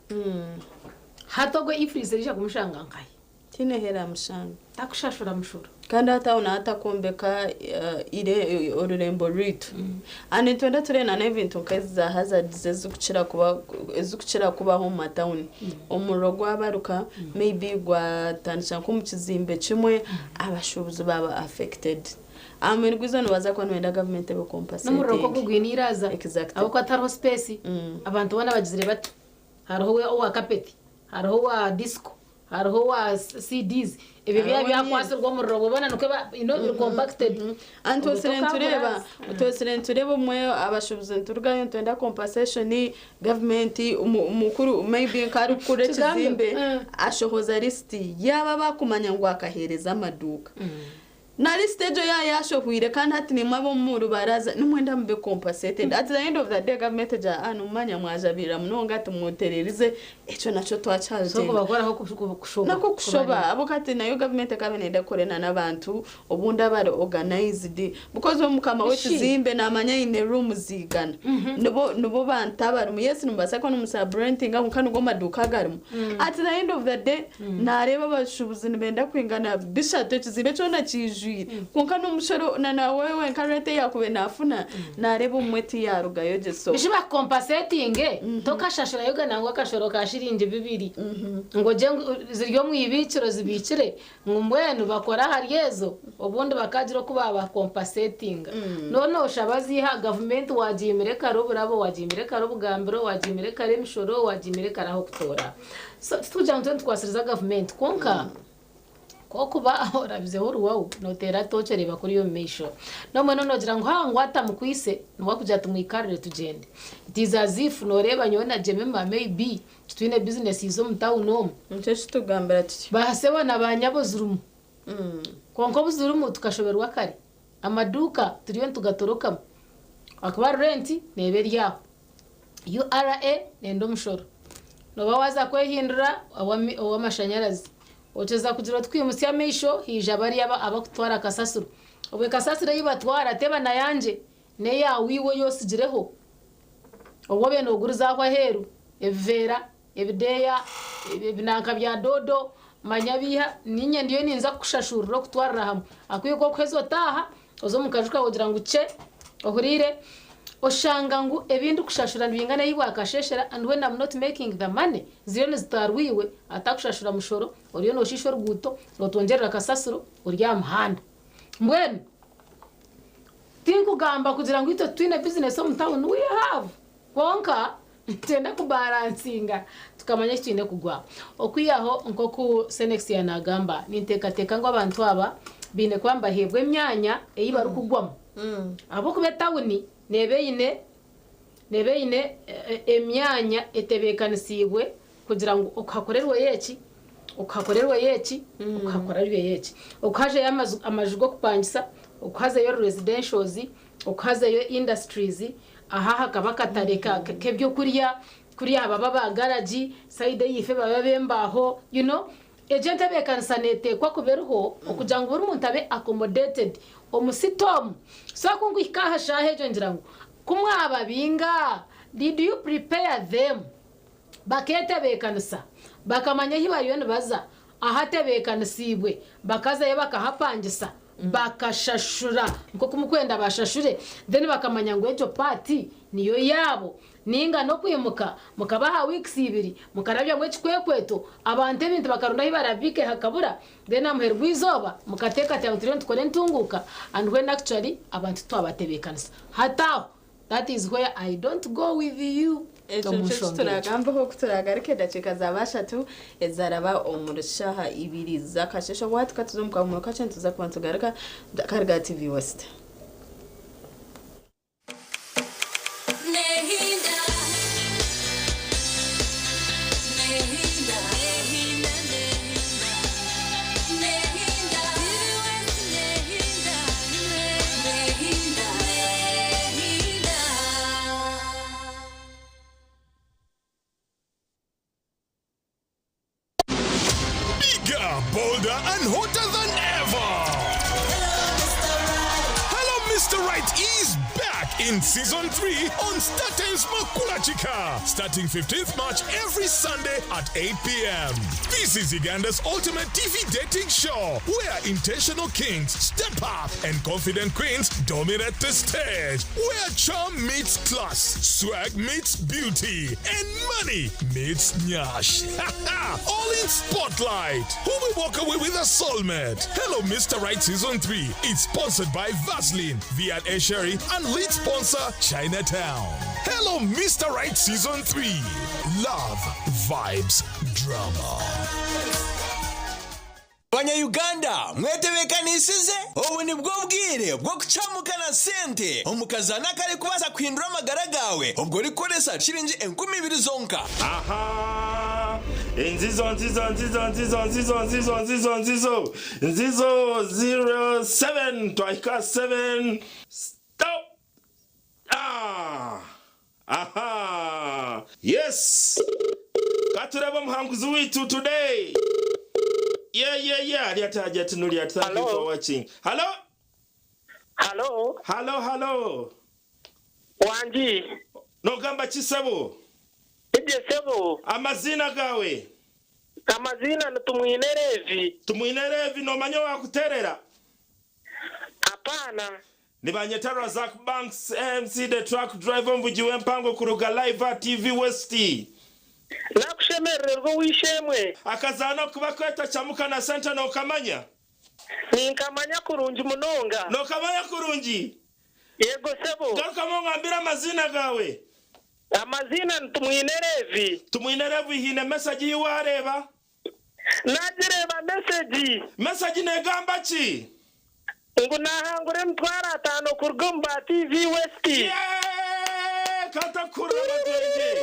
Speaker 1: hati ogwo EFRIS eriija kumushanga nkahi?
Speaker 15: Tihaine ahu eraamushanga.
Speaker 1: Takushashura mushoro.
Speaker 15: Kandi hati aho naho atakwombeka orurembo rwaitu. And nitwenda tureebe na n'ebintu nk'ezi za hazards ezirikukira kuba ezirikukira kubaho omu matawuni. Omuriro gwabaruka maybe gwatandikira nk'omu kizimbe kimwe, abashuubuzi baaba affected. Aha muheru gw'eizooba nibaza kuba nibenda gavumenti ebe
Speaker 1: N'omuriro nk'ogu
Speaker 15: compensating.
Speaker 1: gwine eiraaza
Speaker 15: Exactly.
Speaker 1: ahabw'okuba tihariho space, abantu boona bagizire bati, hariho owa kapeti, hariho owa disco, hariho owa CDs, ebyo byaba byakwatsirwe omuriro obwo boona nikwo you know biri compacted.
Speaker 15: And
Speaker 1: Obwo
Speaker 15: twesire
Speaker 1: tokabura.
Speaker 15: nitureeba twesire nitureeba obumwe abashuubuzi niturugayo nitwenda compensation gavumenti omukuru maybe nk'arikukura
Speaker 1: Kigambe.
Speaker 15: ekizimbe ashohoza lisiti yaaba abakumanya ngu akaheereza amaduuka. Na list egyo yaaba yashohwire kandi hati nimwe ab'omu rubaraza nimwenda mube compensated. At the end of the day government egira ah nimumanya mwajabirira munonga timutererize ekyo nakyo
Speaker 1: So
Speaker 15: twakyarugyenda.
Speaker 1: kubakoraho kushoba.
Speaker 15: Nakwo kushoba ahabw'okuba hati nayo government ekaba neyenda kukorena n'abantu obundi abari organized because we mukama w'ekizimbe namanya aine rooms igana nibo nibo bantu abarimu yes nimubaasa kuba nimusaburentinga kwonka nigo maduuka agarimu. At the end of the day nareeba abashuubuzi nibenda kwingana bishatu ekizimbe kyona kiijwire kwonka n'omushoro na nawe wenka rent ei yaakubaire naafuna nareeba obumwe tiyarugayo gye so.
Speaker 1: Bishi bakukompasetinge tokashashurayoga nangwa akashoro ka shiringi bibiri ngu ogye ngu ziri omu ibiikiro zibiikire ngu mbwenu bakore ahari ezo obundi bakagira oku baabakompasetinga. Noona nooshaba ziiha gavumenti waagiimire kare oburabo, waagiimire kare obugambiro, waagiimire kare emishoro, waagiimire kare ah'okutoora. So titikugira ngu twena nitukwasiriza gavumenti kwonka ku orikuba orabizeho oruwawu nooteera tooci ereeba kuriya omu maisho. N'obumwe noogira ngu haa ngu atamukwitse niwe arikugira ati mwikarire tugyende. It is as if nooreeba nyowe na Jemima may be titwine bizinesi omu tawuni omu.
Speaker 15: Nikyo ekitugambira tutyo.
Speaker 1: Baasebo na baanyabo zirimu. Kwonka obu zirimu tukashoberwa kare. Amaduuka turiyo nitugatorokamu ahakuba renti neeba eri aho. URA nenda omushoro. Nooba waaza kwehindura ow'amashanyarazi. Okyeza kugira oti kwimutsya amaisho haija bariya abakutwara kasasiro. Obwe kasasiro ei batwara teba na yangye, n'eyaawe iwe ei otsigireho. Obu obaire nooguriza aho aheeru ebiveera, ebideeya, ebinanka bya doodo, manya biiha, niinye ndiyo ninza kukushashurira okutwarira hamwe. Ahakuba ku orikuheza otaaha, oza omu kaju kaawe ogira ngu kye, ohuriire, oshanga ngu ebi ndikushashura nibingana ei bwakasheeshera and when am not making the money, ziriyo nizitwarwa iwe atakushashura mushoro, oriyo nooshiisha oruguuto, nootwongyerera kasasiro, ori aha muhanda. Mbwenu tinkugamba kugira ngu itwe titwine bizinesi omu tawuni, we have, kwonka nitwenda kubaransinga tukamanya eki twine kugwa. Okwihaho nk'oku Senex yaanagamba, ninteekateeka ngu abantu aba baine kuba nibaheebwa emyanya ei barikugwamu ahabw'okuba etawuni neeba eine neeba eine emyanya etebeekanisiibwe kugira ngu oku hakorerweyo eki, oku hakorerweyo eki, oku hakorerweyo eki. Oku hajeyo amaju amaju g'okupangisa, oku hazeyo residentials, oku hazeyo industries, aha hakaba akatare k'ebyokurya, kuriya hababa aba garagi, sayidi eyiife babe ab'embaaho, you know. Egyo entebeekanisa neeteekwa kuba eriho okugira ngu buri muntu abe accommodated omu city omu. So ku nkuhika aha shaaha egyo ngira ngu ku mwababinga, did you prepare them? Bakeetebeekanisa, bakamanya ahu bariyo nibaza, ahatebeekanisiibwe, bakazayo bakahapangisa, bakashashura nk'oku murikwenda bashashure, then bakamanya ngu egyo part niyo yaabo. Nainga n'okwimuka mukabaha weeks ibiri mukarabyamu ekikwekweto, abantu ebintu bakaronda ahu barabibiike hakabura, then aha muheru gw'eizooba mukateekateeka ngu turiyo nitukora entunguuka and when actually abantu titwabatebeekanisa. Hati aho that is where I don't go with you
Speaker 15: Ekyo
Speaker 1: omu
Speaker 15: nikyo
Speaker 1: nshonga egyo.
Speaker 15: kituragambeho ku turagaruka edakiika zaba ashatu ezaraba omuri shaaha ibiri z'akasheeshe. Obwahati katuze omu kahumuro kakye nituza kuba nitugaruka Karga TV West.
Speaker 2: Hotter and hotter than ever. Hello, Mr. Right is back in season 3 on StarTimes Makula Chika, starting 15th March every Sunday at 8 p.m. This is Uganda's ultimate TV dating show where intentional kings step up and confident queens dominate the stage, where charm meets class, swag meets beauty, and money meets nyash. All in spotlight. Who will walk away with a soulmate? Hello, Mr. Right Season 3. It's sponsored by Vaseline, V&A Sherry, and lead sponsor Chinatown. Hello, Mr. Right Season 3. Love, vibes, drama.
Speaker 20: Banya-Uganda mwetebeekanisize? Obu nibwo bwire bw'okucamuka na sente omu kazaano akarikubaasa kuhindura amagara gaawe obwo orikukoresa shiringi 2000 zonka.
Speaker 5: Aha! Nzizo, nzizo, nzizo, nzizo, nzizo, nzizo, nzizo, nzizo, nzizo, 07, twahika 7, stop! Ah! Aha! Yes! Katurebe omuhanguzi waitu today. Yeah, yeah, yeah. Ali ataja tunulia. Thank you for watching. Hello?
Speaker 21: Hello?
Speaker 5: Hello, hello.
Speaker 21: Wangi.
Speaker 5: Nogamba kisebo.
Speaker 21: Ibyo sebo.
Speaker 5: Amazina gawe.
Speaker 21: Amazina ni Tumwine Levi.
Speaker 5: Tumwine Levi nomanya wakuterera.
Speaker 21: Hapana.
Speaker 5: Nibanyeta Razak Banks MC the truck driver mvugi w'empango kuruga live at TV West.
Speaker 21: Nakushemererwa wishemwe.
Speaker 5: Akazaano kuba kweta chamuka na sente nokamanya.
Speaker 21: Ninkamanya kurungi munonga.
Speaker 5: Nokamanya kurungi.
Speaker 21: Yego sebo.
Speaker 5: Garukamu ngambira amazina gawe.
Speaker 21: Amazina ni Tumwine Levi.
Speaker 5: Tumwine Levi hine message yiwareba.
Speaker 21: Nagireba message.
Speaker 5: Message negamba ki?
Speaker 21: Ngu nahangura emitwaro ataano kuruga omu ba TV West.
Speaker 5: Yeah! Katakura abatwenge.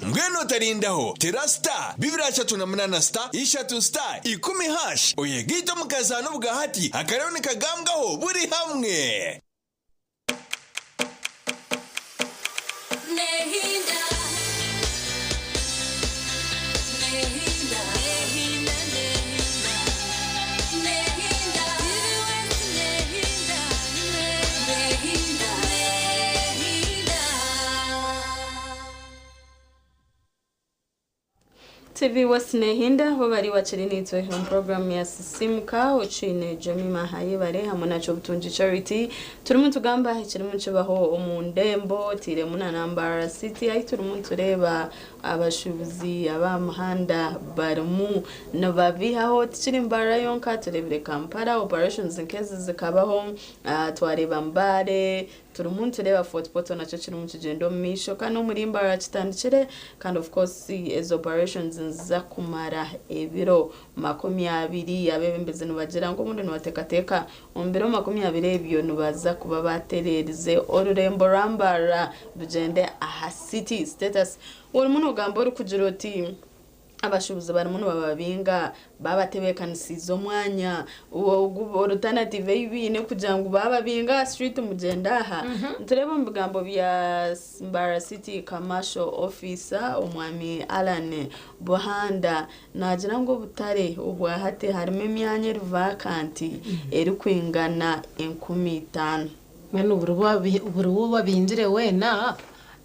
Speaker 20: Mbwenu otarindaho tera star 238 star 3 star 10 hash oyegaite omu kazaano bwa hati akarero nikagambwaho buri hamwe.
Speaker 7: Nehinda. Nehinda. Nehinda, nehinda. Nehinda. Nehinda. Nehinda. Nehinda.
Speaker 15: TV West Nehinda bo bari wakiri nitwe omu program ya Sisimuka okiine Jemima Hayebare hamwe na Kyobutungi Charity turimu tugamba ekirimu kibaho omu ndembo tiremu na Mbarara City ahi turimu tureba abashubuzi abamuhanda barimu nibabihaho tikiri Mbarara yonka turebire Kampala operations nkezi zikabaho twareba Mbale turimu tureba Fort Portal nakyo kirimu kigenda omu maisho kandi omuri Mbarara kitandikire kandi of course ezo operations nziza kumara ebiro 20 abebembezi nibagira ngu obundi nibateekateeka omu biro 20 ebyo nibaza kuba batererize orurembo rwa Mbarara rugyende aha city status. Orimu nogamba orikugira oti abashubuzi barimu nibababinga babatebeekanisiize omwanya alternative ei baine kugira ngu bababinga street mugyende aha. Nitureeba omu bigambo bya Mbarara City Commercial Officer omwami Alan Buhanda naagira ngu obutare obwahati harimu emyanya eri vacant erikwingana 5,000.
Speaker 1: Mbwenu buri wo babingire weena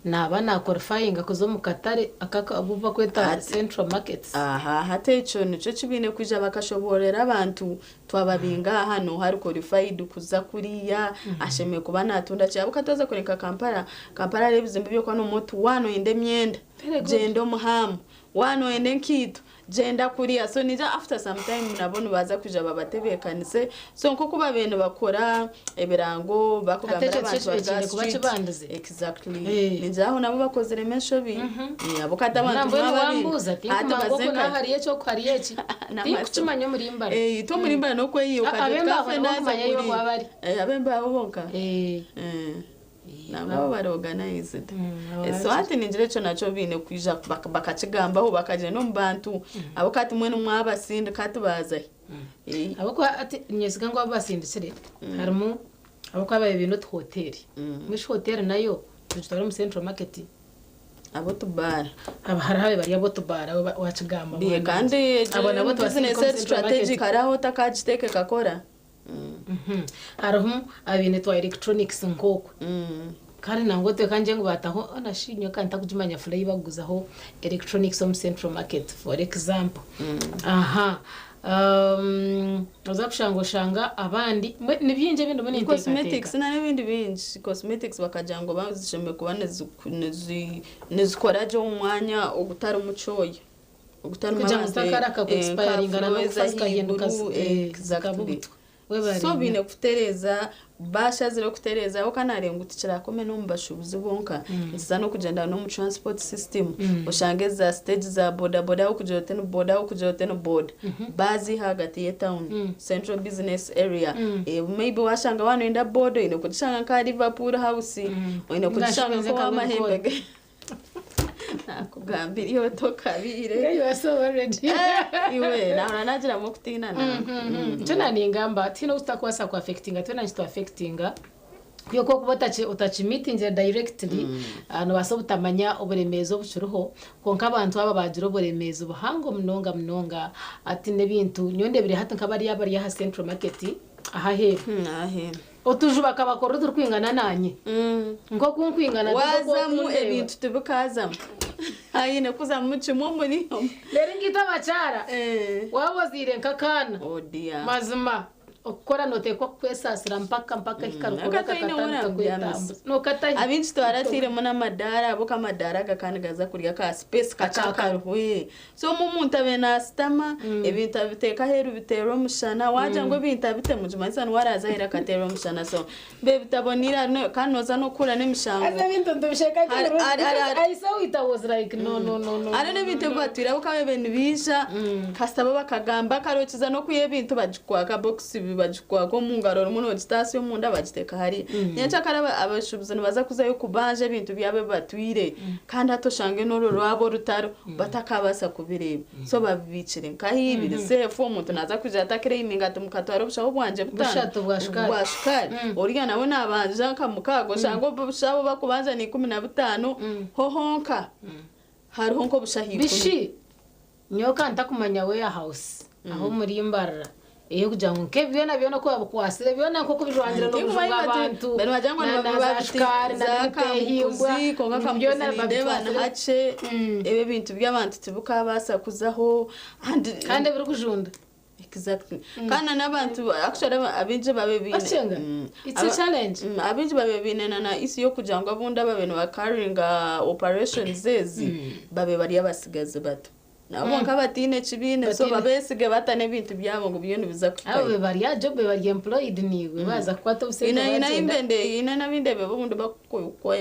Speaker 1: naba na qualifying kuza omu katare abu bakweta Central Markets.
Speaker 15: Aha, hati ekyo nikyo kibiine kwija bakashoboorera abantu twababinga hano hari qualified kuza kuriya ashemeye kuba natunda kyabo kataza kureka Kampala. Kampala hariho ebizimbe byokwa n'omutu wano oyenda emyenda gyenda omuhamu wano oyenda enkiito gyenda kuriya so nija after some time nabo nibaza kwija babatebeekanise so nk'oku babaire nibakora ebirango bakugambira
Speaker 1: Ate ekyo
Speaker 15: abantu
Speaker 1: kyo
Speaker 15: ba
Speaker 1: kiine kuba
Speaker 15: street.
Speaker 1: kibandize.
Speaker 15: Exactly. Ningira aho nabo bakozire enshobi. Abo kati abantu
Speaker 1: Nambwenu
Speaker 15: mwababiri.
Speaker 1: wambuuza
Speaker 15: Ate
Speaker 1: tinkumanya oku
Speaker 15: bazenka.
Speaker 1: naha hariyo eki oku hariyo eki. Tinkukimanya omuri Mbarara.
Speaker 15: Itwe omuri Mbarara n'okweyiha ukagenda
Speaker 1: Ab'embaho
Speaker 15: kafe
Speaker 1: nabo
Speaker 15: naza
Speaker 1: kumanya
Speaker 15: kuri.
Speaker 1: yo bari.
Speaker 15: Ab'embaho bonka. Nabo bari organized. So hati ningira ekyo nakyo biine kwija bakakigambaho bakagyenda omu bantu. Abo kati mwenu mwabasindika hati bazahi.
Speaker 1: Ahabw'okuba hati niinyesiga ngu abu basindikire harimu ahabw'okuba babaire baine otuhoteeri. Mbwenu shi hoteeri nayo tugitwara omu Central Market.
Speaker 15: Ab'otubaara.
Speaker 1: Hariho bari ab'otubaara wakigamba.
Speaker 15: Bihe kandi
Speaker 1: Abo nabo
Speaker 15: egyo
Speaker 1: tubasindika
Speaker 15: business
Speaker 1: omu
Speaker 15: eri
Speaker 1: Central Market.
Speaker 15: strategic hariho otakagiteeka ekakora.
Speaker 1: Hariho abaine twa electronics nk'okwe. Kandi nangwa oteka ngye ngu bataho onashi nyowe ka ntakugimanya fula ei bakuguzaho electronics omu Central Market for example. Aha. Oza kushanga oshanga abandi mbwenu ni bingi ebi ndimu
Speaker 15: Cosmetics
Speaker 1: ninteekateeka.
Speaker 15: na n'ebindi bingi. Cosmetics bakagira ngu zishemereire kuba nizikora gye omu mwanya ogutarimu kyoya. Ogutarimu
Speaker 1: Kugira ngu
Speaker 15: abantu
Speaker 1: zitakaraka ku
Speaker 15: nka
Speaker 1: expiringana
Speaker 15: flow
Speaker 1: n'okufa zikahinduka
Speaker 15: ez'ahaiguru,
Speaker 1: zikaba
Speaker 15: exactly.
Speaker 1: obutwa. Webare
Speaker 15: So
Speaker 1: nnyo.
Speaker 15: biine kutereeza, bashazire kutereeza aho kanareeba ngu tikirakome n'omu bashuubuzi bonka, nikiza n'okugyenda n'omu transport system, oshange za stage za boda boda ahu kugira oti ni boda ahu kugira oti ni boda, baaziiha ahagati y'etawuni, central business area. Maybe washanga waaba noyenda boda oine kugishanga nka aha Liverpool house, oine kugishanga nk'ow'amahembe ge. Nakugambira iwe tokabiire.
Speaker 1: You are so worried.
Speaker 15: Iwe nahurira nagiramu okutiina na.
Speaker 1: Nikyo naningamba tihaine obu tutakubaasa ku affectinga twena nikitu affectinga kwiha oku orikuba otakimiitingire directly noobaasa obutamanya oburemeezi obukiriho kwonka abantu aba baagira oburemeezi buhango munonga munonga hati n'ebintu nyowe ndebire hati nk'abariya abari aha Central Market aha aheeru otuju bakabakora oturikwingana naanye nk'oku nkwingana
Speaker 15: Wazamu ebintu tibikazamu. Haine kuzamu kimwe omuri
Speaker 1: Reero nkaitwe abakyara waaba ozaire nk'akaana
Speaker 15: Oh dear.
Speaker 1: mazima okukora nooteekwa kukwesaasira mpaka mpaka ehika rukuru
Speaker 15: Akataine
Speaker 1: kakatandika
Speaker 15: w'oramubyamisa.
Speaker 1: kwetambuza. Nookatahi.
Speaker 15: Abingi twarateiremu n'amadaara ahabw'okuba amadaara aga ka nigaza kurya ka space kakye akariho. So omu omuntu abe naasitama, ebintu abiteeka aheeru biteerwa omushana, waagira ngu ebintu abitemu nikimanyisa niwe araaze aheeru akateerwa omushana. So biba bitaboneire hariho kandi nooza n'okuhurira n'emishango.
Speaker 1: Haza ebintu ntibisheka
Speaker 15: Hari- hari- hari- hari-
Speaker 1: I saw it, I was like, no, no, no, no.
Speaker 15: Hariho n'ebintu ebi batwire ahabw'okuba babaire nibaija kasita bo bakagamba kare okiza n'okwiha ebintu bagikwaka bokisi bagikwaka omu ngaro orimu noogitaasya omunda bagiteeka hariya. Nyencakare abashuubuzi nibaza kuzayo kubanja ebintu byabo ebi batwire kandi hati oshange n'orwo rwabo orutaro batakabaasa kubireeba. So babibiikire nkahi biri safe omuntu naaza kwija atakireyiminga ati mukatwara obushaho bwangye butaano
Speaker 1: Bushatu bwa shukaari.
Speaker 15: bwa shukaari. Oriya nawe nabanja nka mukaaga oshange obushaho bakubanja ni 15 ho honka hariho nk'obushaho ikumi.
Speaker 1: Bishi nyowe ka ntakumanya warehouse aho muri Mbarara ey'okugira ngu nk'ebi byona byona oku babikwatsire byona nk'oku bijwangire n'obuju bw'abantu
Speaker 15: Bari wagira ngu
Speaker 1: na
Speaker 15: nibabiba
Speaker 1: za
Speaker 15: biti
Speaker 1: shukaari na
Speaker 15: za
Speaker 1: n'emitehimbwa
Speaker 15: kamukuzi kwonka kamukuzi
Speaker 1: byona
Speaker 15: nindeeba
Speaker 1: babikwatsire.
Speaker 15: nihakye ebi ebintu by'abantu tibikabaasa kuzaho and
Speaker 1: Kandi ebirikujunda.
Speaker 15: Exactly. Kandi na n'abantu actually abaingi babe baine
Speaker 1: Bakyenga. It's a challenge.
Speaker 15: Abaingi babe baine na na issue y'okugira ngu obundi ababe nibacarryinga operations ezi babe bari abasigazi bato. Nabo nka bataine kibiina so
Speaker 1: Bataine.
Speaker 15: babesige bata n'ebintu byabo ngu byo nibiza
Speaker 1: Abo
Speaker 15: kuhikayo.
Speaker 1: be bari aha job bari employed niiwe baaza kukwata obusente
Speaker 15: Ina ina
Speaker 1: bagyenda.
Speaker 15: imbende ina nabindebe obundi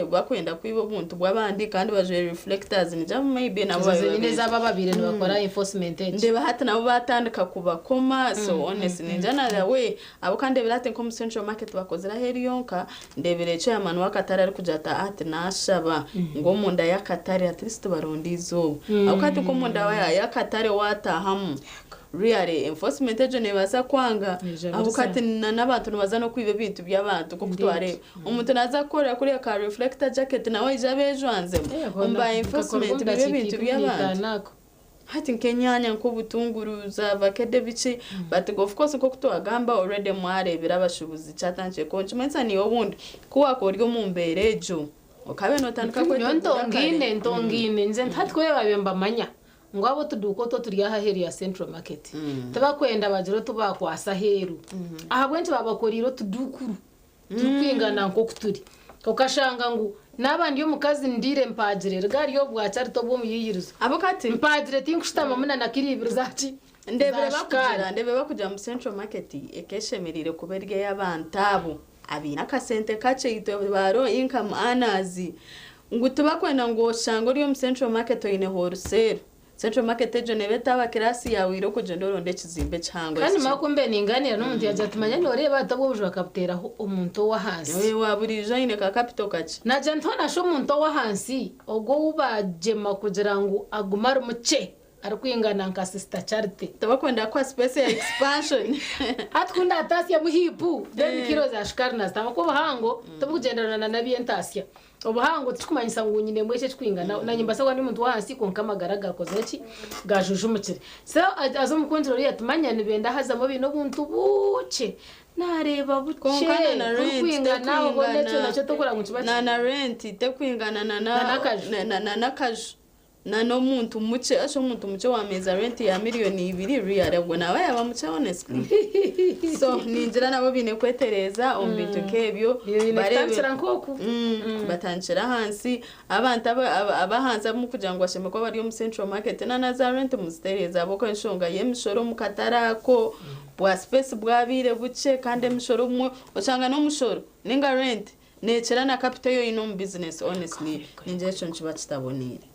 Speaker 15: bakwenda kwiba obuntu bw'abandi kandi bajwaire reflectors nija maybe nabo
Speaker 1: Ezo
Speaker 15: babe
Speaker 1: zenyine
Speaker 15: babeegi.
Speaker 1: z'aba ababaire nibakora enforcement egi.
Speaker 15: Ndeba hati nabo batandika kubakoma so honestly ninja nara we abo kandi ndebera hati nk'omu central market bakozire aheeru yonka ndebera chairman w'akatare arikugira ati ati nashaba ngu omunda y'akatare at least baronde izooba. Ahabw'okuba hati nk'omunda y'akatare watahamu really enforcement egyo nebaasa kwanga
Speaker 1: Neija
Speaker 15: ahabw'okuba hati
Speaker 1: burisa.
Speaker 15: n'abantu nibaza n'okwiba ebintu by'abantu nk'oku
Speaker 1: Indeed.
Speaker 15: twareeba. Omuntu naaza kukorera kuriya ka reflector jacket nawe aija abeejwanzemu omu ba enforcement bibe ebintu by'abantu. Hati nk'enyaanya nk'obutunguru za avocado biki but of course nk'oku twagamba already mwareebire abashuubuzi kyatandikire kwonka nikimanyisa niiwe obundi ku wakuba ori omu mbeera egyo okabe nootandika
Speaker 1: Nyowe
Speaker 15: kwetegura kare.
Speaker 1: ntongaine ntongaine nze hati ku babaire nibamanya ngu abo otuduuka otu oturi aha aheeru ya Central Market tibakwenda bagire otu baakwasa aheeru ahabw'enki baabakoriire otuduukuru turikwingana nk'oku turi okashanga ngu naaba ndi omukazi ndiire mpaagire riga ryo bwakya rita obw'omuyiyirizo mpaagire tinkushutamamu na na kiro ibiri za ki
Speaker 15: Ndebere
Speaker 1: za shukaari.
Speaker 15: bakugira ndebere bakugira mu central market ekeshemereire kuba eri ey'abantu abo abaine akasente kakye itwe ba low income earners ngu tibakwenda ngu oshange ori omu central market oine wholesale. Central market egyo neeba etaaba class yaawe ire okugyenda oronde ekizimbe kihango
Speaker 1: Kandi
Speaker 15: eki.
Speaker 1: mara kumbe ningaanira n'omuntu yagira ati manya nooreeba hati obwo obuju bakabuteeraho omuntu ow'ahansi.
Speaker 15: Oye wa buriijo aine ka capital kakye.
Speaker 1: Nagira nti hoona shi omuntu ow'ahansi ogwo ou baagyema kugira ngu agume ari mukye. arikwingana nka Sister Charity.
Speaker 15: Tibakwenda kukuha space ya expansion.
Speaker 1: Hati ku ndatasyamu hiipu then kilo za shukaari nazitamu ahakuba obuhango tibukugyenderana na n'ebyentasya. Obuhango tikikumanyisa ngu nyinemu eki ekikwingana nanye nimbaasa kuba ndi omuntu w'ahansi kwonka amagara gakozire ki gajujumukire. So haza omukungira oriya ati manya nibenda hazamu obiine obuntu bukye nareeba bukye
Speaker 15: Kwonka na na rent
Speaker 1: burikwingana obone ekyo nakyo tokureba ngu nikiba
Speaker 15: na na rent tekwingana na na
Speaker 1: n'akaju.
Speaker 15: na na n'akaju na n'omuntu mukye asha omuntu mukye wameeza rent ya miriyoni ibiri really ogwo naaba yaaba mukye honestly so ningira nabo baine kwetereeza omu bintu nk'ebyo
Speaker 1: Baine kutandikira nk'oku
Speaker 15: batandikire ahansi abantu ab'ahansi abamwe kugira ngu bashemere kuba bari omu central market na na za rent muzitereeze ahabw'okuba enshonga y'emishoro omu katare ako bwa space bwabaire bukye kandi emishoro obumwe oshanga n'omushoro ninga rent nekira na capital ei oine omu business honestly ningira ekyo nikiba kitaboneire.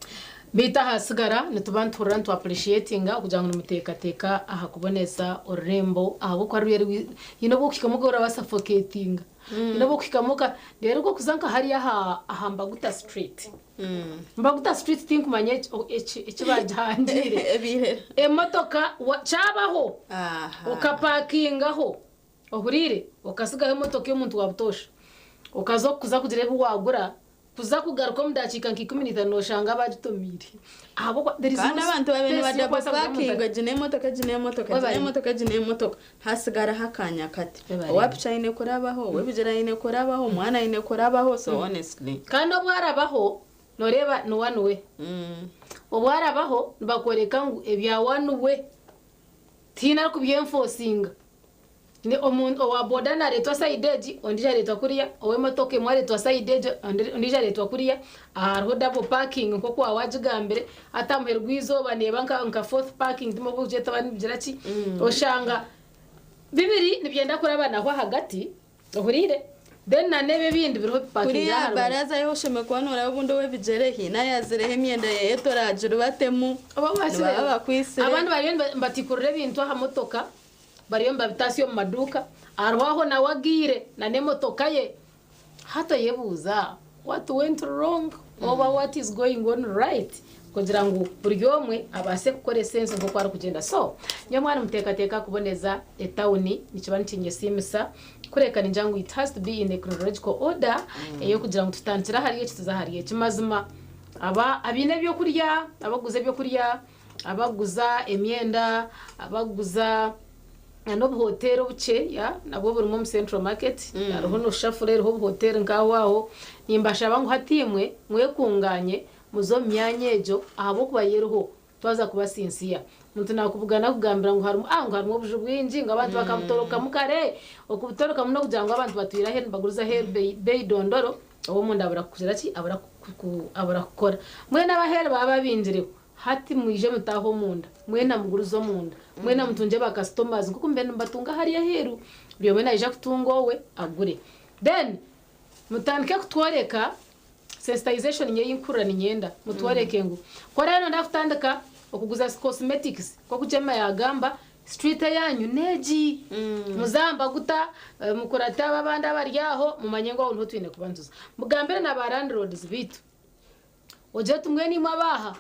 Speaker 1: Beitu ahasigara nituba nituhurira nitu appreciatinga okugira ngu nimuteekateeka aha kuboneza orurembo ahabw'okuba ruriya rwi haine obu orikuhikamu okaba oraba suffocatinga haine obu orikuhikamu oka reero obwo okuza nka hariya aha aha Mbaguta street Mbaguta street tinkumanya eki eki eki bagihangiire emotoka wa kyabaho okapakingaho Ohuriire? Okasigaho emotoka y'omuntu wa butoosha, okaza kuza kugira ebi waagura, kuza kugaruka omu dakiika nka 15 nooshanga baagitomiire. Ahabw'okuba there is no
Speaker 15: Kandi abantu babaire
Speaker 1: space
Speaker 15: niba double
Speaker 1: y'okubaasa kugira omuntu
Speaker 15: parkinga egi n'emotoka egi n'emotoka egi
Speaker 1: Webare.
Speaker 15: n'emotoka egi n'emotoka hasigaraho akaanya kati.
Speaker 1: Webare.
Speaker 15: Owa piki aine kurabaho, ow'ebigyere aine kurabaho, omwana aine kurabaho so honestly.
Speaker 1: Kandi obu arabaho, nooreeba ni one way. Obu arabaho, nibakworeka ngu ebya one way tihaine arikubyenfosinga. Ni omuntu owa boda nareetwa sayidi egi, ondiijo areetwa kuriya, ow'emotoka emwe areetwa sayidi egyo, ondiijo areetwa kuriya, aha hariho double parking nk'oku waaba wagigambire, hati aha muheru gw'eizooba neeba nka nka fourth parking timwe oku barikugyeta oba nibigira ki, oshanga bibiri nibyenda kurabanaho ahagati, ohuriire, then na n'ebi ebindi biriho bipakingire
Speaker 15: Kuriya
Speaker 1: aha
Speaker 15: aha
Speaker 1: rubaju.
Speaker 15: baraza yo oshemereire kuba nooraba obundi ow'ebigyere haine ayazireho emyenda ye toragirubatemu, nibaba bakwisire.
Speaker 1: Abandi bariyo nibatiikurura ebintu aha motoka. Bariyo nibabitaasya omu maduuka. Hariho aho nawe agiire na n'emotoka ye. Hati oyebuuza what went wrong oba what is going on right kugira ngu buri omwe abaase kukora esense nk'oku arikugyenda. So, nyowe mwana muteekateeka kuboneza etawuni nikiba nikinyesiimisa kureka ningira ngu it has to be in a chronological order ey'okugira ngu tutandikire ahari eki tuze ahari eki. Mazima aba abaine ebyokurya, abarikuguza ebyokurya, abarikuguza emyenda, abarikuguza n'obuhoteeri obukye ya nabwo burimu omu Central Market, hariho n'oshafura eriho obuhoteeri nk'aho aho. Nimbashaba ngu hati imwe mwekunganye muze omu myanya egyo ahabw'okuba yo eriho twaza kuba sincere. Omuntu naakubugana akugambira ngu harimu ah ngu harimu obuju bwingi ngu abantu bakabutorokamu kare, okubutorokamu n'okugira ngu abantu batwire aheeru nibaguriza aheeru beyi dondoro, ow'omunda abura kugira ki abura abura kukora. Mbwenu ab'aheeru baaba babingireho. Hati mwije mutaahe omunda, mwena mugurize omunda, mwena mutungye ba customers nk'oku mubaire nimubatunga hariya aheeru, buri omwe naija kutunga owe agure. Then mutandike kutworeka sensitization nyowe ei nkuhurira niinyenda mutworeke ngu ku oraabe nooyenda kutandika okuguza cosmetics nk'oku Jemma yaagamba, street eyaanyu n'egi, muze aha mbaguta, mukurate abo abandi abari aho mumanye ngu aho niho twine kuba nituza. Mugambire na ba landlords baitu. Ogire oti mbwenu imwe ab'aha,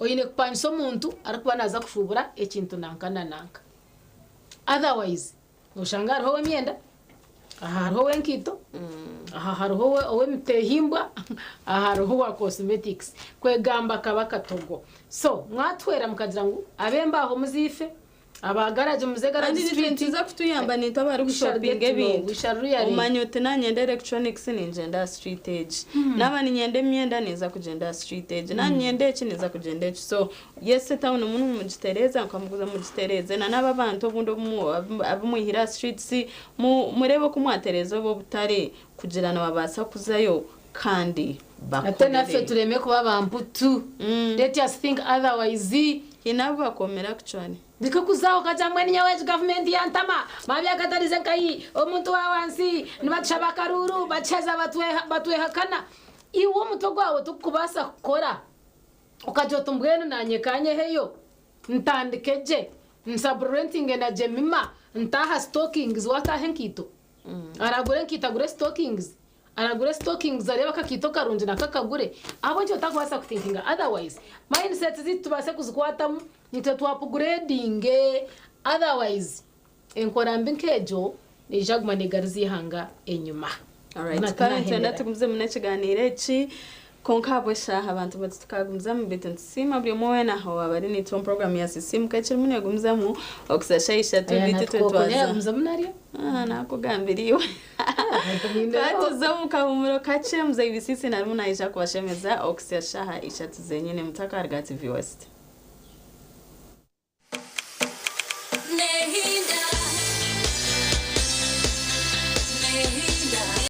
Speaker 1: oine kupangisa omuntu arikuba naaza kushuubura ekintu nanka na nanka. Otherwise, noshanga hariho ow'emyenda, aha hariho ow'enkaito, aha hariho ow'emitehimbwa, aha hariho owa cosmetics. Kwegamba kaba akatogo. So, mwatuhwera mukagira ngu ab'embaaho muziife, Aba garage muze garage
Speaker 15: Kandi
Speaker 1: street.
Speaker 15: nituza kutuyamba nitwe abari
Speaker 1: We shall
Speaker 15: kushopinga
Speaker 1: get to know.
Speaker 15: ebintu.
Speaker 1: We shall rearrange.
Speaker 15: Omanye oti nanyenda electronics ningyenda aha street egi. Naaba niinyenda emyenda ninza kugyenda aha street egi. Naaba niinyenda eki ninza kugyenda eki. So yes etawuni munu mugitereeze nkamuguza mugitereeze na n'aba abantu obundi obu abu mwihire aha streets mureebe oku mwatereeza obu obutare kugira nibabaasa kuzayo kandi
Speaker 1: Ate naffe
Speaker 15: bakorere.
Speaker 1: tureme kuba ba mputu. Let us think otherwise.
Speaker 15: Haine abu bakomire actually.
Speaker 1: Ndikukuzaho okagira mbwenu nyowe egi gavumenti yantama, babyakatarize nkahi, omuntu wa wansi, nibatushaba akaruuru, bakiheza batwehakana. Iwe omutwe gwawe tigukubaasa kukora okagira oti mbwenu nanye kanyeheyo ntandike gye, nsaburentinge na Jemima, nte aha stockings, waataaha enkaito? Aragura enkaito agure stockings? Aragura stockings areebe akakiito karungi nako akagure. Ahabw'enki otakubaasa kuthinkinga otherwise? Mindsets zaitu tubaase kuzikwatamu nitwe twapuguredinge otherwise enkora mbi nk'egyo neija kuguma negaruza eihanga enyima.
Speaker 15: Alright,
Speaker 1: Mbwenu
Speaker 15: tukaba nitwenda
Speaker 1: tinahendera.
Speaker 15: tugumizemu n'ekiganiiro eki kwonka ahabw'eshaaha abantu bati tukagumizamu beitu nitusiima buri omwe weena owaaba ari naitwe omu puroguraamu ya Sisiimuka ekirimu neegumizamu okuhitsya shaaha ishatu
Speaker 1: Aya
Speaker 15: beitu itwe
Speaker 1: natukokone
Speaker 15: twaza
Speaker 1: yagumizamu naryo?
Speaker 15: Ah, naakugambira iwe. Twatuza omu kahumuro kakye muzeeyi Bisiisi narimu naija kubashemeza okuhitsya shaaha ishatu zenyine mutakaruga TV West.